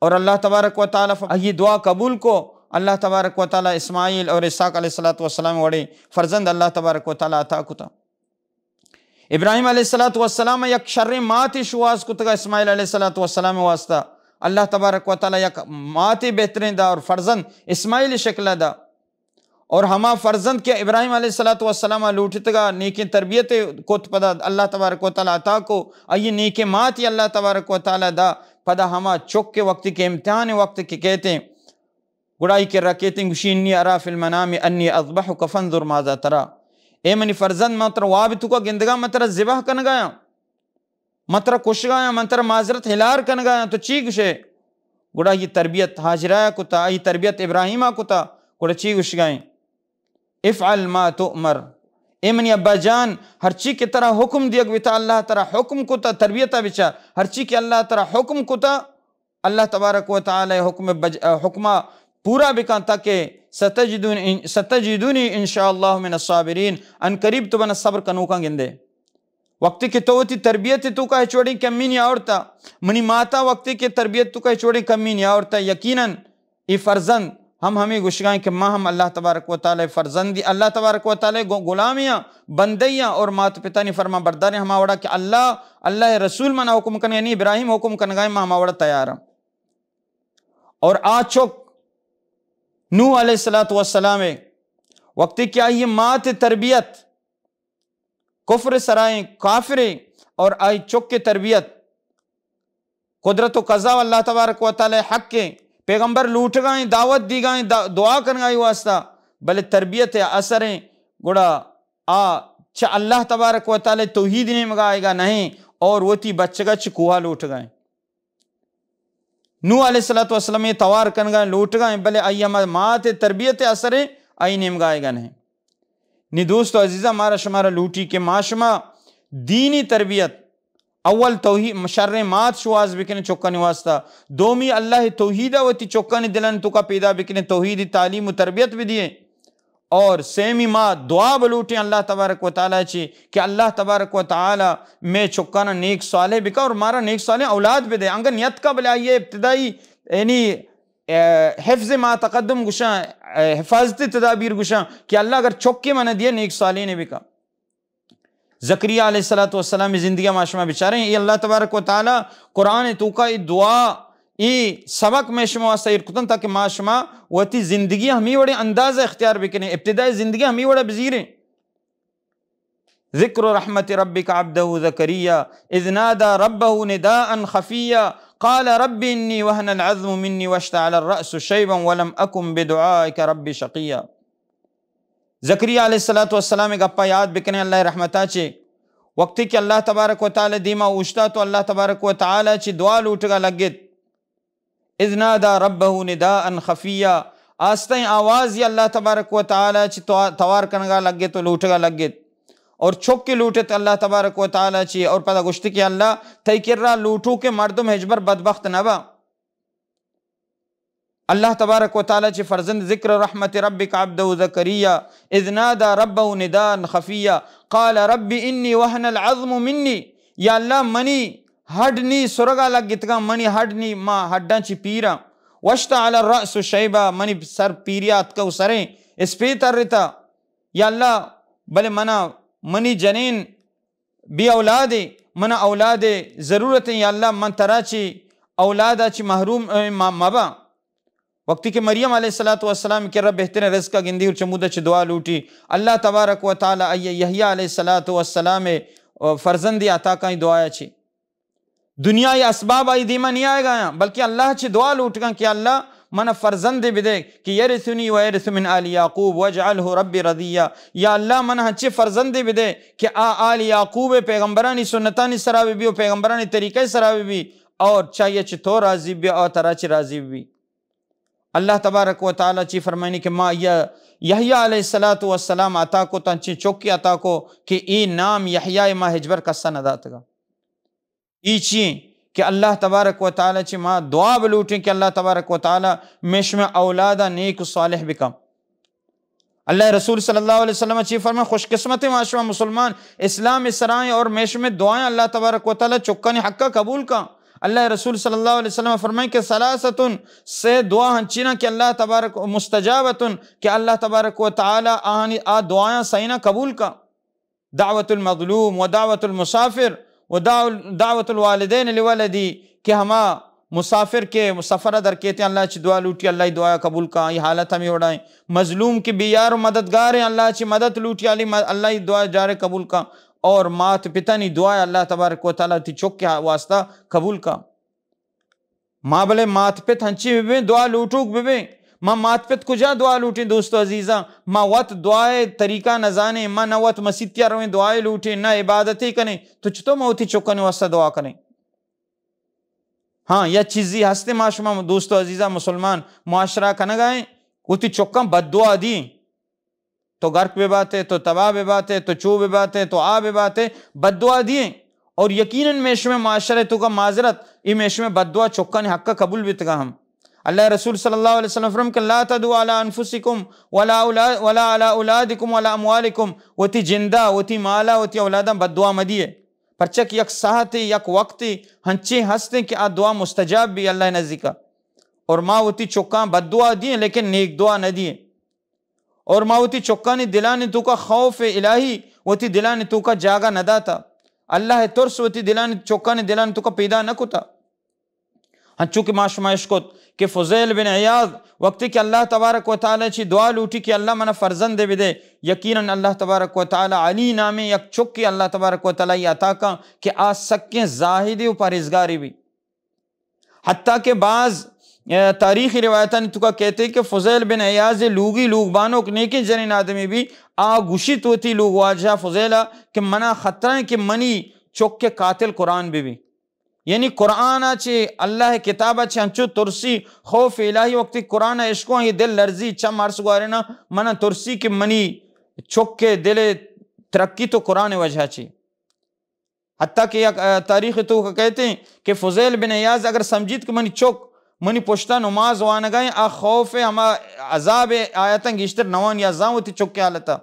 اور اللہ تبارک و تعالی ف-، یہ دعا قبول کو، اللہ تبارک و تعالی اسماعیل اور اسحاق علیہ الصلوۃ والسلام وڑے فرزند اللہ تبارک و تعالی عطا کتا۔ ابراہیم علیہ الصلوۃ والسلام یک شریں ماتے شواز کتگا اسماعیل علیہ الصلوۃ والسلام واسطہ۔ اللہ تبارک و تعالی یک ماتے بہتریں دا اور فرزند اسماعیل شکل دا۔ اور ہما فرزند کہ ابراہیم علیہ الصلوۃ والسلام لوٹتگا، نیکیں تربیت کت، پدا اللہ تبارک و تعالی عطا کو، آئی نیکیں ماتے اللہ تبارک و تعالی دا۔ پدا ہما چک کے وقت کے امتحان وقت کے کہتے ہیں، گڑا ای کرا کیتیں گوشی، انی ارا فی المنام انی اذبحک فانظر ماذا تری۔ اے منی فرزند، من ترا واب توکا گندگا، من ترا ذبح کنگایاں، من ترا کشگایاں، من ترا معذرت ہلار کنگایاں، تو چی گوشے؟ گڑا یہ تربیت ہاجرہ کتا، ای تربیت ابراہیم کتا، گڑا چی گوشگائیں؟ افعل ما تؤمر۔ اے منی ابا جان، ہرچی کہ ترا حکم دیگ بیتا، اللہ ترا حکم کتا، تربیتا بچا، ہرچی کہ اللہ ترا حکم کتا، اللہ تبارک و تعالی حکم بج-، حکمہ پورا بکن تاکہ ستجدون ان-، ستجدونی ان شاء اللہ من الصابرین، ان قریب تو بنا صبر کنوکاں گندے۔ وقتی کہ تو وتی تربیت توکا ہچ وڑیں کمی نہیں آورتا، منی ماتا وقتی کہ تربیت توکا ہچ وڑیں کمی نہیں آورتا، یقیناً اے فرزند ہم ہمیں گوشگائیں کہ ما ہم اللہ تبارک و تعالی فرزندی، اللہ تبارک و تعالی گو-، غلامیاں، بندیاں اور مات پتانی فرمان برداریں ہما وڑا کہ اللہ، اللہ رسول منا حکم کن، یعنی ابراہیم حکم کنگائیں، ما ہما وڑا تیاراں۔ اور آ چک نوح علیہ الصلوۃ والسلام وقتی کہ آئی مات تربیت کفر سرائیں کافریں اور آئی چک تربیت قدرت و قضا و اللہ تبارک و تعالی حق ہیں، پیغمبر لوٹگائیں، دعوت دیگائیں، دا-، دعا کرنگائی واسطہ، بلے تربیت اثریں، گڑا آ چہ اللہ تبارک و تعالی توحید نیمگا آئیگا نہیں اور وتی بچگا چہ کوہا لوٹگائیں۔ نوح علیہ الصلوۃ والسلام یہ توار کنگا لوٹگا ہیں، بلے آئی ہما مات تربیت اثر ہیں، آئی نیمگا آئیگا نہیں۔ نی دوست و عزیزاں، مارا شمارا لوٹی کہ ما شما دینی تربیت، اول توحید، شریں مات شواز بکنیں چکانی واسطہ، دومی اللہ توحید وتی چکانی دلان توکا پیدا بکنیں، توحیدی تعلیم و تربیت بدیے۔ اور سیمی ما دعا بلوٹیں اللہ تبارک و تعالی چی کہ اللہ تبارک و تعالی میں چکانا نیک صالح بکا اور مارا نیک صالح اولاد بدے۔ انگا نیت کا بلے آئیے ابتدائی، یعنی، اے، حفظ ما تقدم گشاں، اے، حفاظتی تدابیر گشاں کہ اللہ اگر چکے من دیے نیک صالح نے بکا۔ زکریا علیہ الصلوۃ والسلام زندگی ما شما بچاریں، اے اللہ تبارک و تعالی قرآن توکا اے دعا، اے سبق میں شما واسطہ ایر کتن تاکہ ما شما وتی زندگی ہمی وڑیں انداز اختیار بکنیں، ابتدائی زندگی ہمی وڑا بزیریں۔ ذکر رحمت ربک عبدہ زکریا اذ نادی ربہ نداء خفیا قال رب انی وهن العظم منی واشتعل الرأس شیبا ولم اکن بدعائک رب شقیا۔ زکریا علیہ الصلوۃ والسلام گپا یاد بکنیں اللہ رحمتا چے۔ وقتی کہ اللہ تبارک و تعالی دیما اوشتا تو اللہ تبارک و تعالی چی دعا لوٹگا لگت۔ اذ نادى ربه نداء خفيا، آستیں آوازی اللہ تبارک و تعالی چی تو-، توار کنگا لگت و لوٹگا لگت۔ اور چکی لوٹت اللہ تبارک و تعالی چی اور پدا گوشت کہ اللہ، تئی کرا لوٹوکیں مردم ہچبر بدبخت نبا۔ اللہ تبارک و تعالی چی فرزند ذکر رحمت ربک عبده زکریا اذ نادى ربه نداء خفيا قال رب إني وهن العظم مني، یا اللہ منی ہڈ نی سرگا لگتگاں، منی ہڈ نی ما ہڈاں چی پیراں، واشتعل الرأس شيبا، منی سر پیریا اتکا و سریں اسپیت ترتا۔ یا اللہ، بلے منا منی جنین بے اولادے، منا اولادے ضرورتیں، یا اللہ من ترا چی اولادا چی محروم، اے، ما-، مباں۔ وقتی کہ مریم علیہ الصلوۃ والسلام کرا بہتریں رزق گندی اور چمودا چی دعا لوٹی، اللہ تبارک و تعالی آئی یحییٰ علیہ الصلوۃ والسلام فرزندی عطا کائیں دعایا چی۔ دنیا ء اسباب آئی دیما نہیں آئے گا، بلکہ اللہ چی دعا لوٹگاں کہ اللہ منا فرزندے بدے کہ یرثنی و یرث من آل یعقوب واجعلہ رب رضیا۔ یا اللہ منا ہنچے فرزندے بدے کہ آ آل یعقوب پیغمبرانی سنتانی سرا بی و پیغمبرانی طریقہ سرا بی اور چاہیے چی تو راضی بی اور ترا چی راضی بی۔ اللہ تبارک و تعالی چی فرمائنی کہ ما یا یحییٰ علیہ الصلوۃ والسلام عطا کو، تنچیں چوکی عطا کو کہ اے نام یحییٰ ما ہچبر کسا نہ داتگا۔ ای چی کہ اللہ تبارک و تعالی چی ما دعا بلوٹیں کہ اللہ تبارک و تعالی میشم اولادا نیک و صالح بکا۔ اللہ رسول صلی اللہ علیہ وسلم چی فرمائے، خوش قسمت ما شما مسلمان اسلام سرائیں اور میشم دعائیں اللہ تبارک و تعالی چکانی حقا قبول کا۔ اللہ رسول صلی اللہ علیہ وسلم فرمائے کہ ثلاثۃ، سے دعا ہنچینا کہ اللہ تبارک، مستجابۃ، کہ اللہ تبارک و تعالی آہانی آ دعایاں سینا قبول کا۔ دعوت المظلوم و دعوت المسافر و دعو-، دعوت الوالدین لولدی، کہ ہما مسافر کہ سفر در کیتے اللہ چی دعا لوٹی، اللہ دعا قبول کا، یہ حالت ہمیں وڑائیں۔ مظلوم کہ بے یار و مددگار ہیں، اللہ چی مدد لوٹی، علی م-، اللہ دعا جارے قبول کا، اور مات پتانی دعا اللہ تبارک و تعالی تی چک کے واسطہ قبول کا۔ ما بلے مات پت ہنچی ببیں، دعا لوٹوک ببیں۔ ما مات پت کجا دعا لوٹیں دوست و عزیزاں؟ ما وت دعائے طریقہ نہ زانیں، ما نہ وت مسیتیا رویں دعائے لوٹیں، نہ عبادتے کنیں، تو چطور ما وتی چکانی واسطہ دعا کنیں؟ ہاں، یا چیزی ہستے ما شما دوست و عزیزاں مسلمان معاشرہ کنگائیں، وتی چکاں بد دعا دیں۔ تو غرق بباتے، تو تباہ بباتے، تو چو بباتے، تو آ بباتے، بددعا دیئے۔ اور یقیناً میشم معاشرے توکا معذرت، ای میشم بددعا چکانی حقا قبول بیتگا ہم۔ اللہ رسول صلی اللہ علیہ وسلم فرمائے کہ لا تدعوا علی انفسکم ولا اولا-، ولا علی اولادکم ولا اموالکم، وتی جندا، وتی مالا، وتی اولاداں بددعا مدیئے۔ پرچہ کہ یک ساعتے، یک وقتے ہنچیں ہستیں کہ آ دعا مستجاب بی اللہ نزدیکا۔ اور ما وتی چکاں بددعا دیئے لیکن نیک دعا نہ دیئے۔ اور ما وتی چکانی دلانی توکا خوف الہی وتی دلانی توکا جاگہ نہ داتا۔ اللہ ترس وتی دلانی، چکانی دلانی توکا پیدا نہ کتا۔ ہنچو کہ ما شما اشکت کہ فضیل بن عیاض وقتی کہ اللہ تبارک و تعالی چی دعا لوٹی کہ اللہ منا فرزند بدے، یقیناً اللہ تبارک و تعالی علی نامیں یک چکی اللہ تبارک و تعالی عطا کا کہ آ سکیں زاہدی و پرہیزگاری بی۔ حتیٰ کہ بعض، اے، تاریخی روایتانی توکا کہتے کہ فضیل بن عیاض لوگی لوگ بانک نیکیں جنین آدمی بی، آ گوشیت وتی لوگ واجہ فضیلا کہ منا خطرہ ہیں کہ منی چک کے قاتل قرآن بی بی۔ یعنی قرآن چے، اللہ کتاب چے انچو ترسی، خوف الہی وقتی قرآن اشکو یہ دل لرزی، چم ارس گوارنا، منا ترسی کہ منی چک کے دل ترقی تو قرآن وجہ چے۔ حتیٰ کہ یک، آ، تاریخ توکا کہتے ہیں کہ فضیل بن عیاض اگر سمجھیت کہ منی چک منی پشتا نماز وانگائیں، آ خوف ہما عذاب آیتاں گیشتر نوان یا زان وتی چک حالتا۔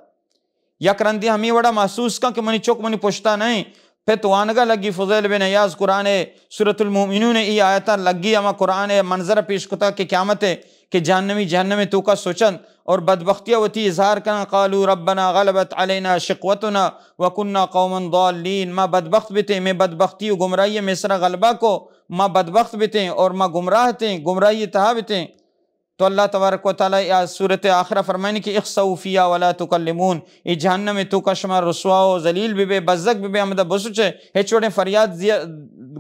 یک رندی ہمیں وڑا محسوس کن کہ منی چک منی پشتا نہیں، پت وانگا لگی فضیل بن عیاض قرآن سورۃ المؤمنون ای آیتا لگی، ہما قرآن منظر پیش کتا کہ قیامت کہ جہنمی جہنم توکا سوچنت اور بدبختی وتی اظہار کنن، قالوا ربنا غلبت علینا شقوتنا وکنا قوما ضالین، ما بدبخت بتیں، میں بدبختی و گمراہی میں سرا غلبہ کو، ما بدبخت بتیں اور ما گمراہ تیں، گمراہی تہا بتیں۔ تو اللہ تبارک و تعالی یا سورت آخرہ فرمائنی کہ اخسؤوا فیہا ولا تکلمون، ای جہنم توکا شما رسوا و ذلیل ببے، بزگ ببے، ہمدا بسوچے، ہچ وڑیں فریاد زیا-،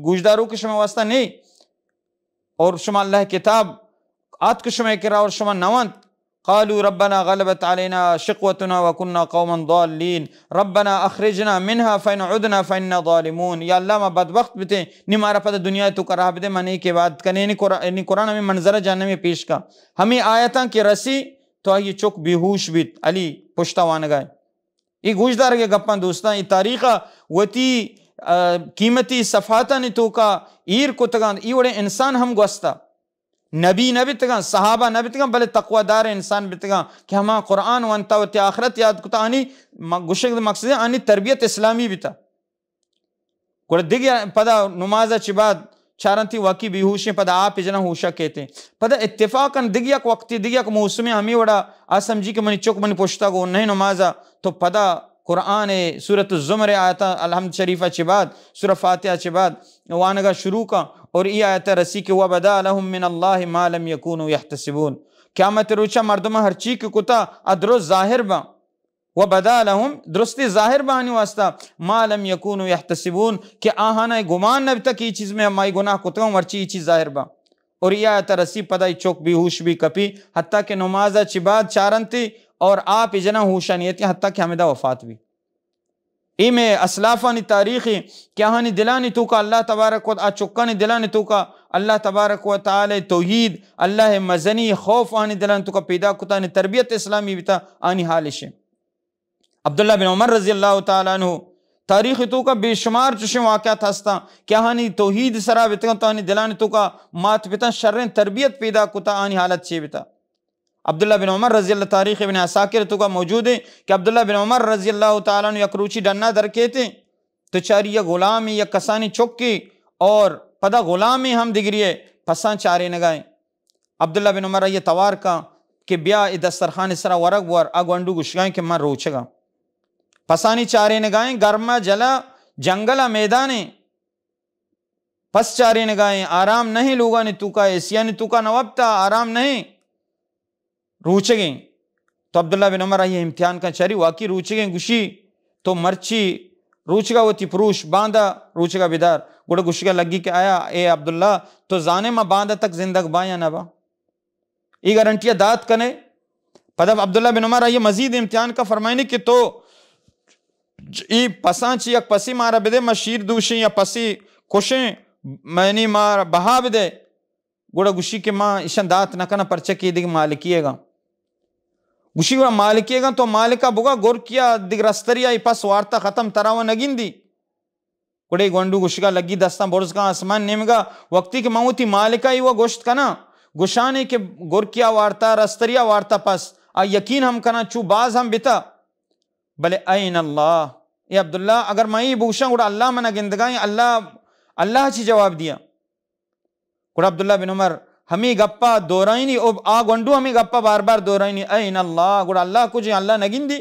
گوشدارو کہ شما واسطہ نہیں۔ اور شما اللہ کتاب آتک شما کرا اور شما نوانت، قالوا ربنا غلبت علينا شقوتنا وكنا قوما ضالين ربنا أخرجنا منها فإن عدنا فإنا ظالمون۔ یا اللہ، ما بدبخت بتیں، نی مارا پدا دنیا توکا راہ بدے، ما نیک عبادت کنیں۔ نی قرآن، نی قرآن ہمیں منظر جہنمی پیش کا۔ ہمیں آیتاں کہ رسی تو آئی چک بیہوش بیت، علی پشتا وانگا اے۔ اے گوشدارگ ءِ گپاں دوستاں، اے تاریخ ءَ وتی، آ، قیمتی صفحاتانی توکا ایر کتگاں۔ اے وڑیں انسان ہم گوستا۔ نبی نہ بیتگاں، صحابہ نہ بیتگاں، بلے تقوی دار انسان بیتگاں کہ ہما قرآن ونتا، وتی آخرت یاد کتا، آنی م-، گوشگ مقصد آنی تربیت اسلامی بیتا۔ گڑا دگہ پدا نماز ءَ چہ بعد چارنتی واقعی بیہوشیں، پدا آپ جناں ہوشا کیتیں۔ پدا اتفاقاً دگہ یک وقتی، دگہ یک موسمے ہمے وڑا آ سمجھی کہ منی چک منی پشتا گون نہیں نماز ءَ، تو پدا قرآن ءِ سورۃ الزمر ءِ آیتاں الحمد شریف ءَ چہ بعد، سورہ فاتحہ ءَ چہ بعد وانگا شروع کاں اور ای آیت ءَ رسی کہ وبدا لهم من الله ما لم يكونوا يحتسبون۔ قیامت روچا مردم ہرچی کہ کتا ادرو ظاہر باں۔ وبدا لهم، درستی ظاہر بانی واسطہ، ما لم يكونوا يحتسبون، کہ آہانا گمان نہ بیتا کہ یہ چیز میں ہمائی گناہ کتگا، مرچی یہ چیز ظاہر با۔ اور یہ آیت رسی پدا یہ چوک بیہوش بی کپی، حتیٰ کہ نماز چی بعد چارنتی اور آپ جنا ہوشا نیتی، حتیٰ کہ ہمدا وفات بی۔ اے میں اسلافانی تاریخی کہ آہانی دلانی توکا اللہ تبارک و آ چکانی دلانی توکا اللہ تبارک و تعالی توحید، اللہ مزنی خوف آہانی دلانی توکا پیدا کتا، آہانی تربیت اسلامی بیتا، آہانی حالشیں۔ عبداللہ بن عمر رضی اللہ تعالی عنہ تاریخ توکا بے شمار چشیں واقعات ہستاں کہ آہانی توحید سرا بتگاں تو آہانی دلانی توکا مات پتاں شریں تربیت پیدا کتا، آہانی حالت چے بتا۔ عبداللہ بن عمر رضی اللہ، تاریخ ابن عساکر توکا موجود ہے کہ عبداللہ بن عمر رضی اللہ تعالی عنہ یک روچی ڈنا در کیتے تو چاری یک غلام یک کسانی چکی اور پدا غلام ہم دگری ہے پساں چارے نگائیں۔ عبداللہ بن عمر آئی توار کا کہ بیا اے دسترخوان سرا ورگ بور، آ گونڈو گشگائیں کہ من روچگاں۔ پسانی چارینگائیں، گرما جلا جنگلا میدانیں۔ پس چارینگائیں، آرام نہیں لوگانی توکا، ایسیانی توکا نوابتا آرام نہیں۔ روچگیں۔ تو عبداللہ بن عمر آئی امتحان کا چاری واقعی روچگیں، گشی تو مرچی روچگا وتی پروش، باندا روچگا بدار۔ گڑا گشگا لگی کہ آیا اے عبداللہ، تو زانے ما باندا تک زندگ با یا نہ با؟ ای گارنٹی دات کنے۔ پدا عبداللہ بن عمر آئی مزید امتحان کا فرمائنی کہ تو ای پساں چی یک پسی مارا بدے، ما شیر دوشیں یا پسی کشیں، منی مارا بہا بدے۔ گڑا گشی کہ ما ایشان دات نہ کناں، پرچہ کہ دگہ مالکی ئے گا۔ گشی گڑا مالکی ئے گا، تو مالکا بگا گرکیا دگہ رستریا ای پس وارتا ختم، ترا و نگندی۔ گڑے گونڈو گشگا لگی دستاں برز کن آسمان نیمگا، وقتی کہ من وتی مالکا ای و گشت کناں، گشانے کہ گرکیا وارتا، رستریا وارتا پس، آ یقین ہم کناں چو باز ہم بتا۔ بلے این اللہ، اے عبداللہ، اگر من ای بوشاں گڑا اللہ منا گندگائیں، اللہ، اللہ چی جواب دیا؟ گڑا عبداللہ بن عمر ہمے گپا دورائینی، او آ گونڈو ہمے گپا بار بار دورائینی، این اللہ، گڑا اللہ کجیں، اللہ نگندی؟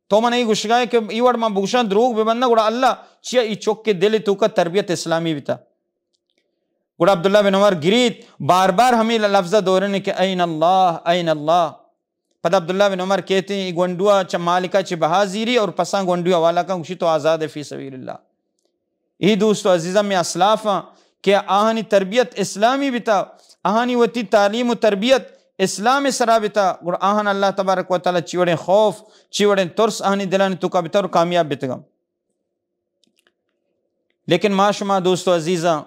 تو من ای گشگائے کہ ای وڑ من بوشاں دروگ ببنداں، گڑا اللہ چیا ای چک کے دل توکا تربیت اسلامی بتا؟ گڑا عبداللہ بن عمر گریت، بار بار ہمے لفظ دورنے کہ این اللہ، این اللہ۔ پدا عبداللہ بن عمر کہتے ہیں، ای گونڈوا چہ مالکا چہ بہا زیری اور پساں گونڈوا والا کا گشی تو آزاد ہے فی سبیل اللہ۔ اے دوست و عزیزاں، مئے اسلافاں کہ آہانی تربیت اسلامی بتا، آہانی وتی تعلیم و تربیت اسلام سرا بتا، گڑا آہان اللہ تبارک و تعالی چی وڑیں خوف، چی وڑیں ترس آہانی دلانی توکا بتا اور کامیاب بتگا۔ لیکن ما شما دوست و عزیزاں،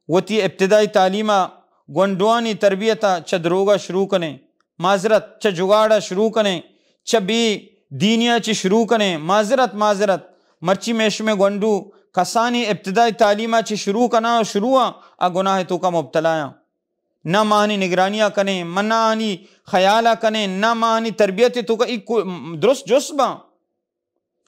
وتی ابتدائی تعلیما گونڈوانی تربیتا چہ دروگا شروع کنیں، معذرت، چہ جگاڑا شروع کنیں، چہ بے دینیا چہ شروع کنیں، معذرت، معذرت، مرچی مئے شمئے گونڈو کسانی ابتدائی تعلیما چہ شروع کناں و شروعاں آ گناہ توکا مبتلایاں۔ نہ ما آنی نگرانیا کنیں، من نہ آنی خیالا کنیں، نہ ما آنی تربیت توکا ای کو-، درست جست باں۔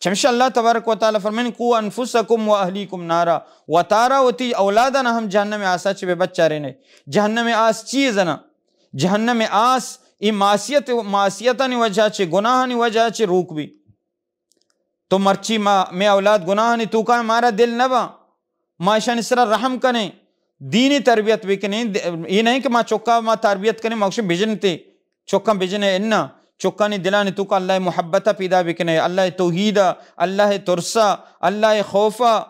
چمشا اللہ تبارک و تعالی فرمائنی، قوا انفسکم و اہلیکم نارا، وتارا وتی اولادانا ہم جہنم آسا چہ بہ بچارینے۔ جہنم آس چی زنا؟ جہنم آس ای معصیت، معصیتانی وجہ چہ، گناہانی وجہ چہ روک بی۔ تو مرچی ما، مئے اولاد گناہانی توکا مارا دل نہ با۔ ما اشانی سرا رحم کنیں، دینی تربیت بکنیں۔ د-، اے نہیں کہ ما چکا ما تربیت کنیں، ما گوشیں بجنتے، چکاں بجنے انا، چکانی دلانی توکا اللہ محبت پیدا بکنے، اللہ توحید، اللہ ترسا، اللہ خوفا،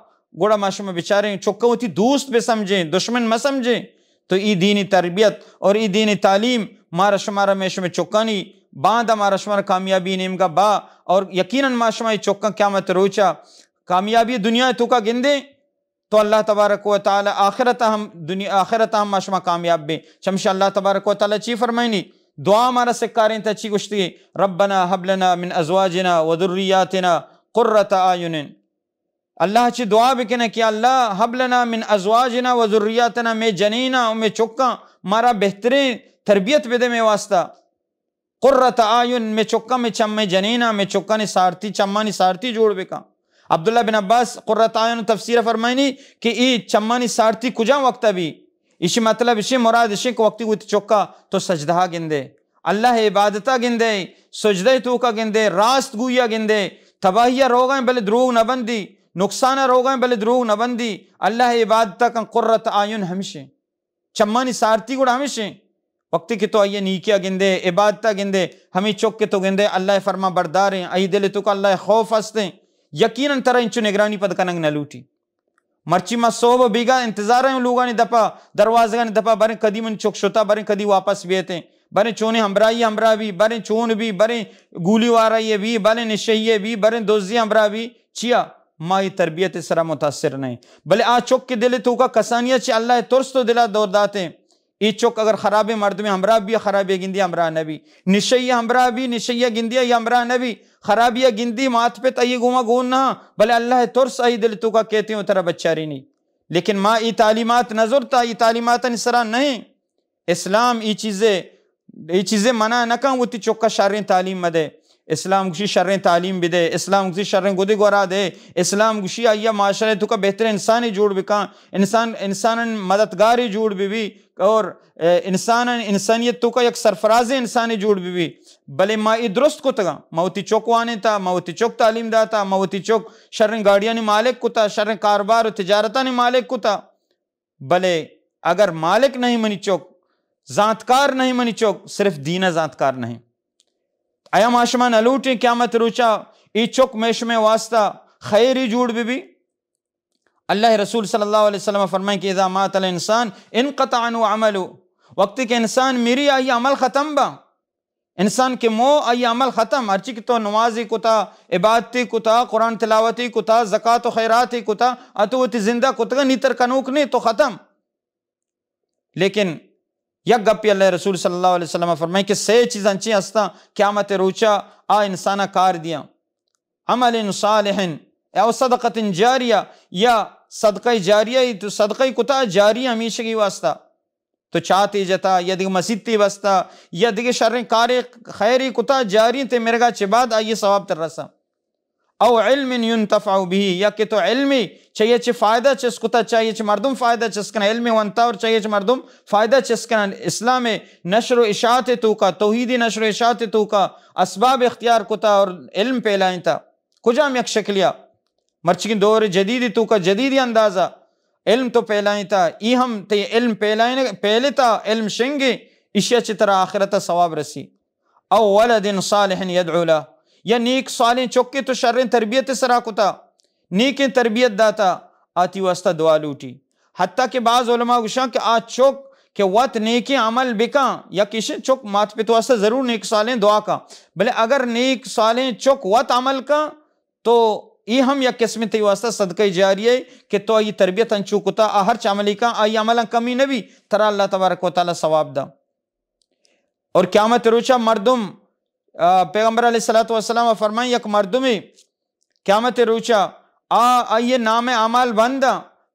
گڑا ما شما بچاریں چکاں وتی دوست بہ سمجھیں، دشمن مہ سمجھیں۔ تو ای دینی تربیت اور ای دینی تعلیم مارا شمارا مئے شمئے چکانی باندا مارا شمارا کامیابی نیمگا با، اور یقیناً ما شما اے چکاں قیامت روچا کامیابی دنیا توکا گندیں تو اللہ تبارک و تعالی آخرت ہم، دنیا آخرت ہم ما شما کامیاب بیں۔ چمشا اللہ تبارک و تعالی چی فرمائنی؟ دعا مارا سکاریں تا چی گوشتی؟ ربنا هب لنا من ازواجنا و ذریاتنا قرۃ اعین۔ اللہ چی دعا بکنے کہ اللہ هب لنا من ازواجنا و ذریاتنا، مئے جنینا و مئے چکاں مارا بہتریں تربیت بدے مئے واسطہ۔ قرۃ اعین، مئے چکاں، مئے چم، مئے جنینا، مئے چکانی سارتی، چمانی سارتی جوڑ بکن۔ عبداللہ بن عباس قرۃ اعین تفسیر فرمائنی کہ ای چمانی سارتی کجا وقت بی؟ ایشی مطلب، ایشی مراد ایشی کہ وقتی وتی چکا تو سجدہ گندے، اللہ عبادتا گندے، سجدہ توکا گندے، راست گویا گندے، تباہی روگائیں بلے دروغ نہ بندی، نقصان روگائیں بلے دروغ نہ بندی، اللہ عبادتا کن، قرۃ اعین ہمشیں۔ چمانی سارتی گڑا ہمیشیں۔ وقتی کہ تو آئی نیکیا گندے، عبادتا گندے، ہمیں چک کہ تو گندے، اللہ فرما برداریں، آئی دل توکا اللہ خوف ہستیں، یقیناً ترا انچو نگرانی پد کنگ نہ لوٹی۔ مرچی ما صحب بیگا انتظار ہیں لوگانی دپا، دروازگانی دپا، بریں کدی من چک شتا، بریں کدی واپس بیتیں، بریں چونیں ہمراہی ہمراہ بی، بریں چون بی، بریں گولی وارا یہ بی، بریں نشئی بی، بریں دوزی ہمراہ بی، چیا؟ ما ای تربیت سرا متاثر نہیں۔ بلے آ چک کے دل توکا کسانیا چی اللہ ترس تو دلا دور داتے۔ ای چک اگر خرابیں مردمے ہمراہ بی، خرابی گندی ہمراہ نبی۔ نشئی ہمراہ بی، نشئی گندی ای ہمراہ نبی۔ خرابی گندی مات پت ای گوما گون نہ، بلے اللہ ترس ای دل توکا کہتے ہو ترا بچاری نہیں۔ لیکن ما ای تعلیمات نہ زرتا، ای تعلیمات سرا نہیں۔ اسلام ای چیزے، ای چیزے منع نہ کن وتی چکا شریں تعلیم مدے۔ اسلام گوشی شریں تعلیم بدے، اسلام گوشی شریں گدے گورا دے، اسلام گوشی آیا معاشرے توکا بہتر انسانی جوڑ بکن، انسان، انسان مددگاری جوڑ بی بی اور، اے، انسان، انسانیت توکا یک سرفراز انسانی جوڑ بی بی۔ بلے ما ای درست کتگا، ما وتی چک وانے تا، ما وتی چک تعلیم داتا، ما وتی چک شریں گاڑیانی مالک کتا، شریں کاروبار و تجارتانی مالک کتا۔ بلے اگر مالک نہیں منی چک، زانتکار نہیں منی چک، صرف دین زانتکار نہیں۔ آیا ما شما نہ لوٹیں قیامت روچا ای چک میں شمے واسطہ خیری جوڑ بی بی؟ اللہ رسول صلی اللہ علیہ وسلم فرمائیں کہ اذا مات الانسان انقطع عنه عمله، وقتی کہ انسان میری آئی عمل ختم با، انسان کہ مو آئی عمل ختم، ہرچی کہ تو نمازی کتا، عبادتی کتا، قرآن تلاوتی کتا، زکات و خیراتی کتا، اتو وتی زندہ کتگا نیتر کنوک نے تو ختم۔ لیکن یک گپی اللہ رسول صلی اللہ علیہ وسلم فرمائیں کہ سے چیز انچیں ہستاں قیامت روچا آ انسانا کار دیاں، عمل صالح او صدقۃ جاریہ، یا صدقہ جاریہ، تو صدقہ کتا جاری ہمیشگی واسطہ، تو چاتے جتا یا دیگہ مسیتے بستا یا دیگہ شریں کارے خیری کتا جاری تے مرگا چہ بعد آئیے ثواب تر رسا۔ او علم ينتفع به، یا کہ تو علمی چہ یہ چہ فائدہ چست کتا، چہ یہ چہ مردم فائدہ چست کنا، علم ونتا اور چہ یہ چہ مردم فائدہ چست کنا، اسلام نشر و اشاعت توکا، توحیدی نشر و اشاعت توکا اسباب اختیار کتا اور علم پھیلائینتا۔ کجام یک شکلیا؟ مرچی دور جدیدی توکا جدیدی اندازہ علم تو پھیلائینتا، ای ہم تی علم پھیلائین، پھیلتا علم شنگے، اشیا چہ ترا آخرت ثواب رسی۔ او ولد صالح يدعو له، یا نیک صالح چکے تو شریں تربیت سرا کتا، نیکیں تربیت داتا، آتی واسطہ دعا لوٹی۔ حتیٰ کہ بعض علماء گوشاں کہ آ چک کہ وت نیکیں عمل بکاں، یا کشن چک مات پت واسطہ ضرور نیک صالح دعا کا، بلے اگر نیک صالح چک وت عمل کا تو ای ہم یک قسم تی واسطہ صدقہ جاریہ ہے کہ تو آئی تربیت انچو کتا، آ ہرچ عملی کا آئی عملاں کمی نبی، ترا اللہ تبارک و تعالی ثواب دا۔ اور قیامت روچا مردم، آ، پیغمبر علیہ الصلوۃ والسلام فرمائیں، یک مردمے قیامت روچا آ، آئی نام اعمال بند،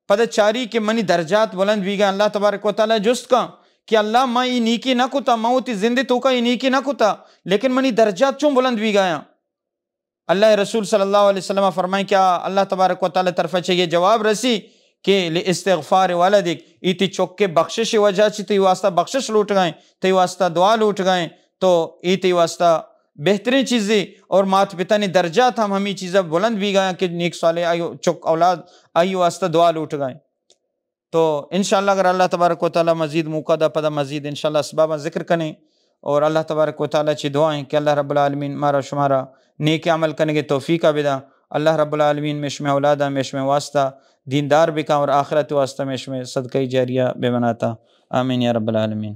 پدا چاری کہ منی درجات بلند بیگا۔ اللہ تبارک و تعالی جست کا کہ اللہ، من ای نیکی نہ کتا، من وتی زندے توکا ای نیکی نہ کتا، لیکن منی درجات چون بلند بیگایاں؟ اللہ رسول صلی اللہ علیہ وسلم فرمائیں کہ آ اللہ تبارک و تعالی طرف چہ یہ جواب رسی کہ لاستغفار ولدک، ای تی چک کے بخشش وجہ چی تی واسطہ بخشش لوٹ گئے، تی واسطہ دعا لوٹ گئے، تو ای تی واسطہ بہترین چیزی اور مات پتانی درجات ہم ہمی چیزا بلند بیگایاں کہ نیک صالح آئی چک اولاد آئی واسطہ دعا لوٹ گئے۔ تو انشاءاللہ اگر اللہ تبارک و تعالی مزید موقع دا، پدا مزید انشاءاللہ اسباباں ذکر کنیں اور اللہ تبارک و تعالی چی دعائیں کہ اللہ رب العالمین مارا شمارا نیک عمل کنگے توفیقا بدا۔ اللہ رب العالمین میں شمے اولادا میں شمے واسطہ دیندار بکاں اور آخرت واسطہ میں شمے صدقہ جاریہ بے بناتا۔ آمین یا رب العالمین۔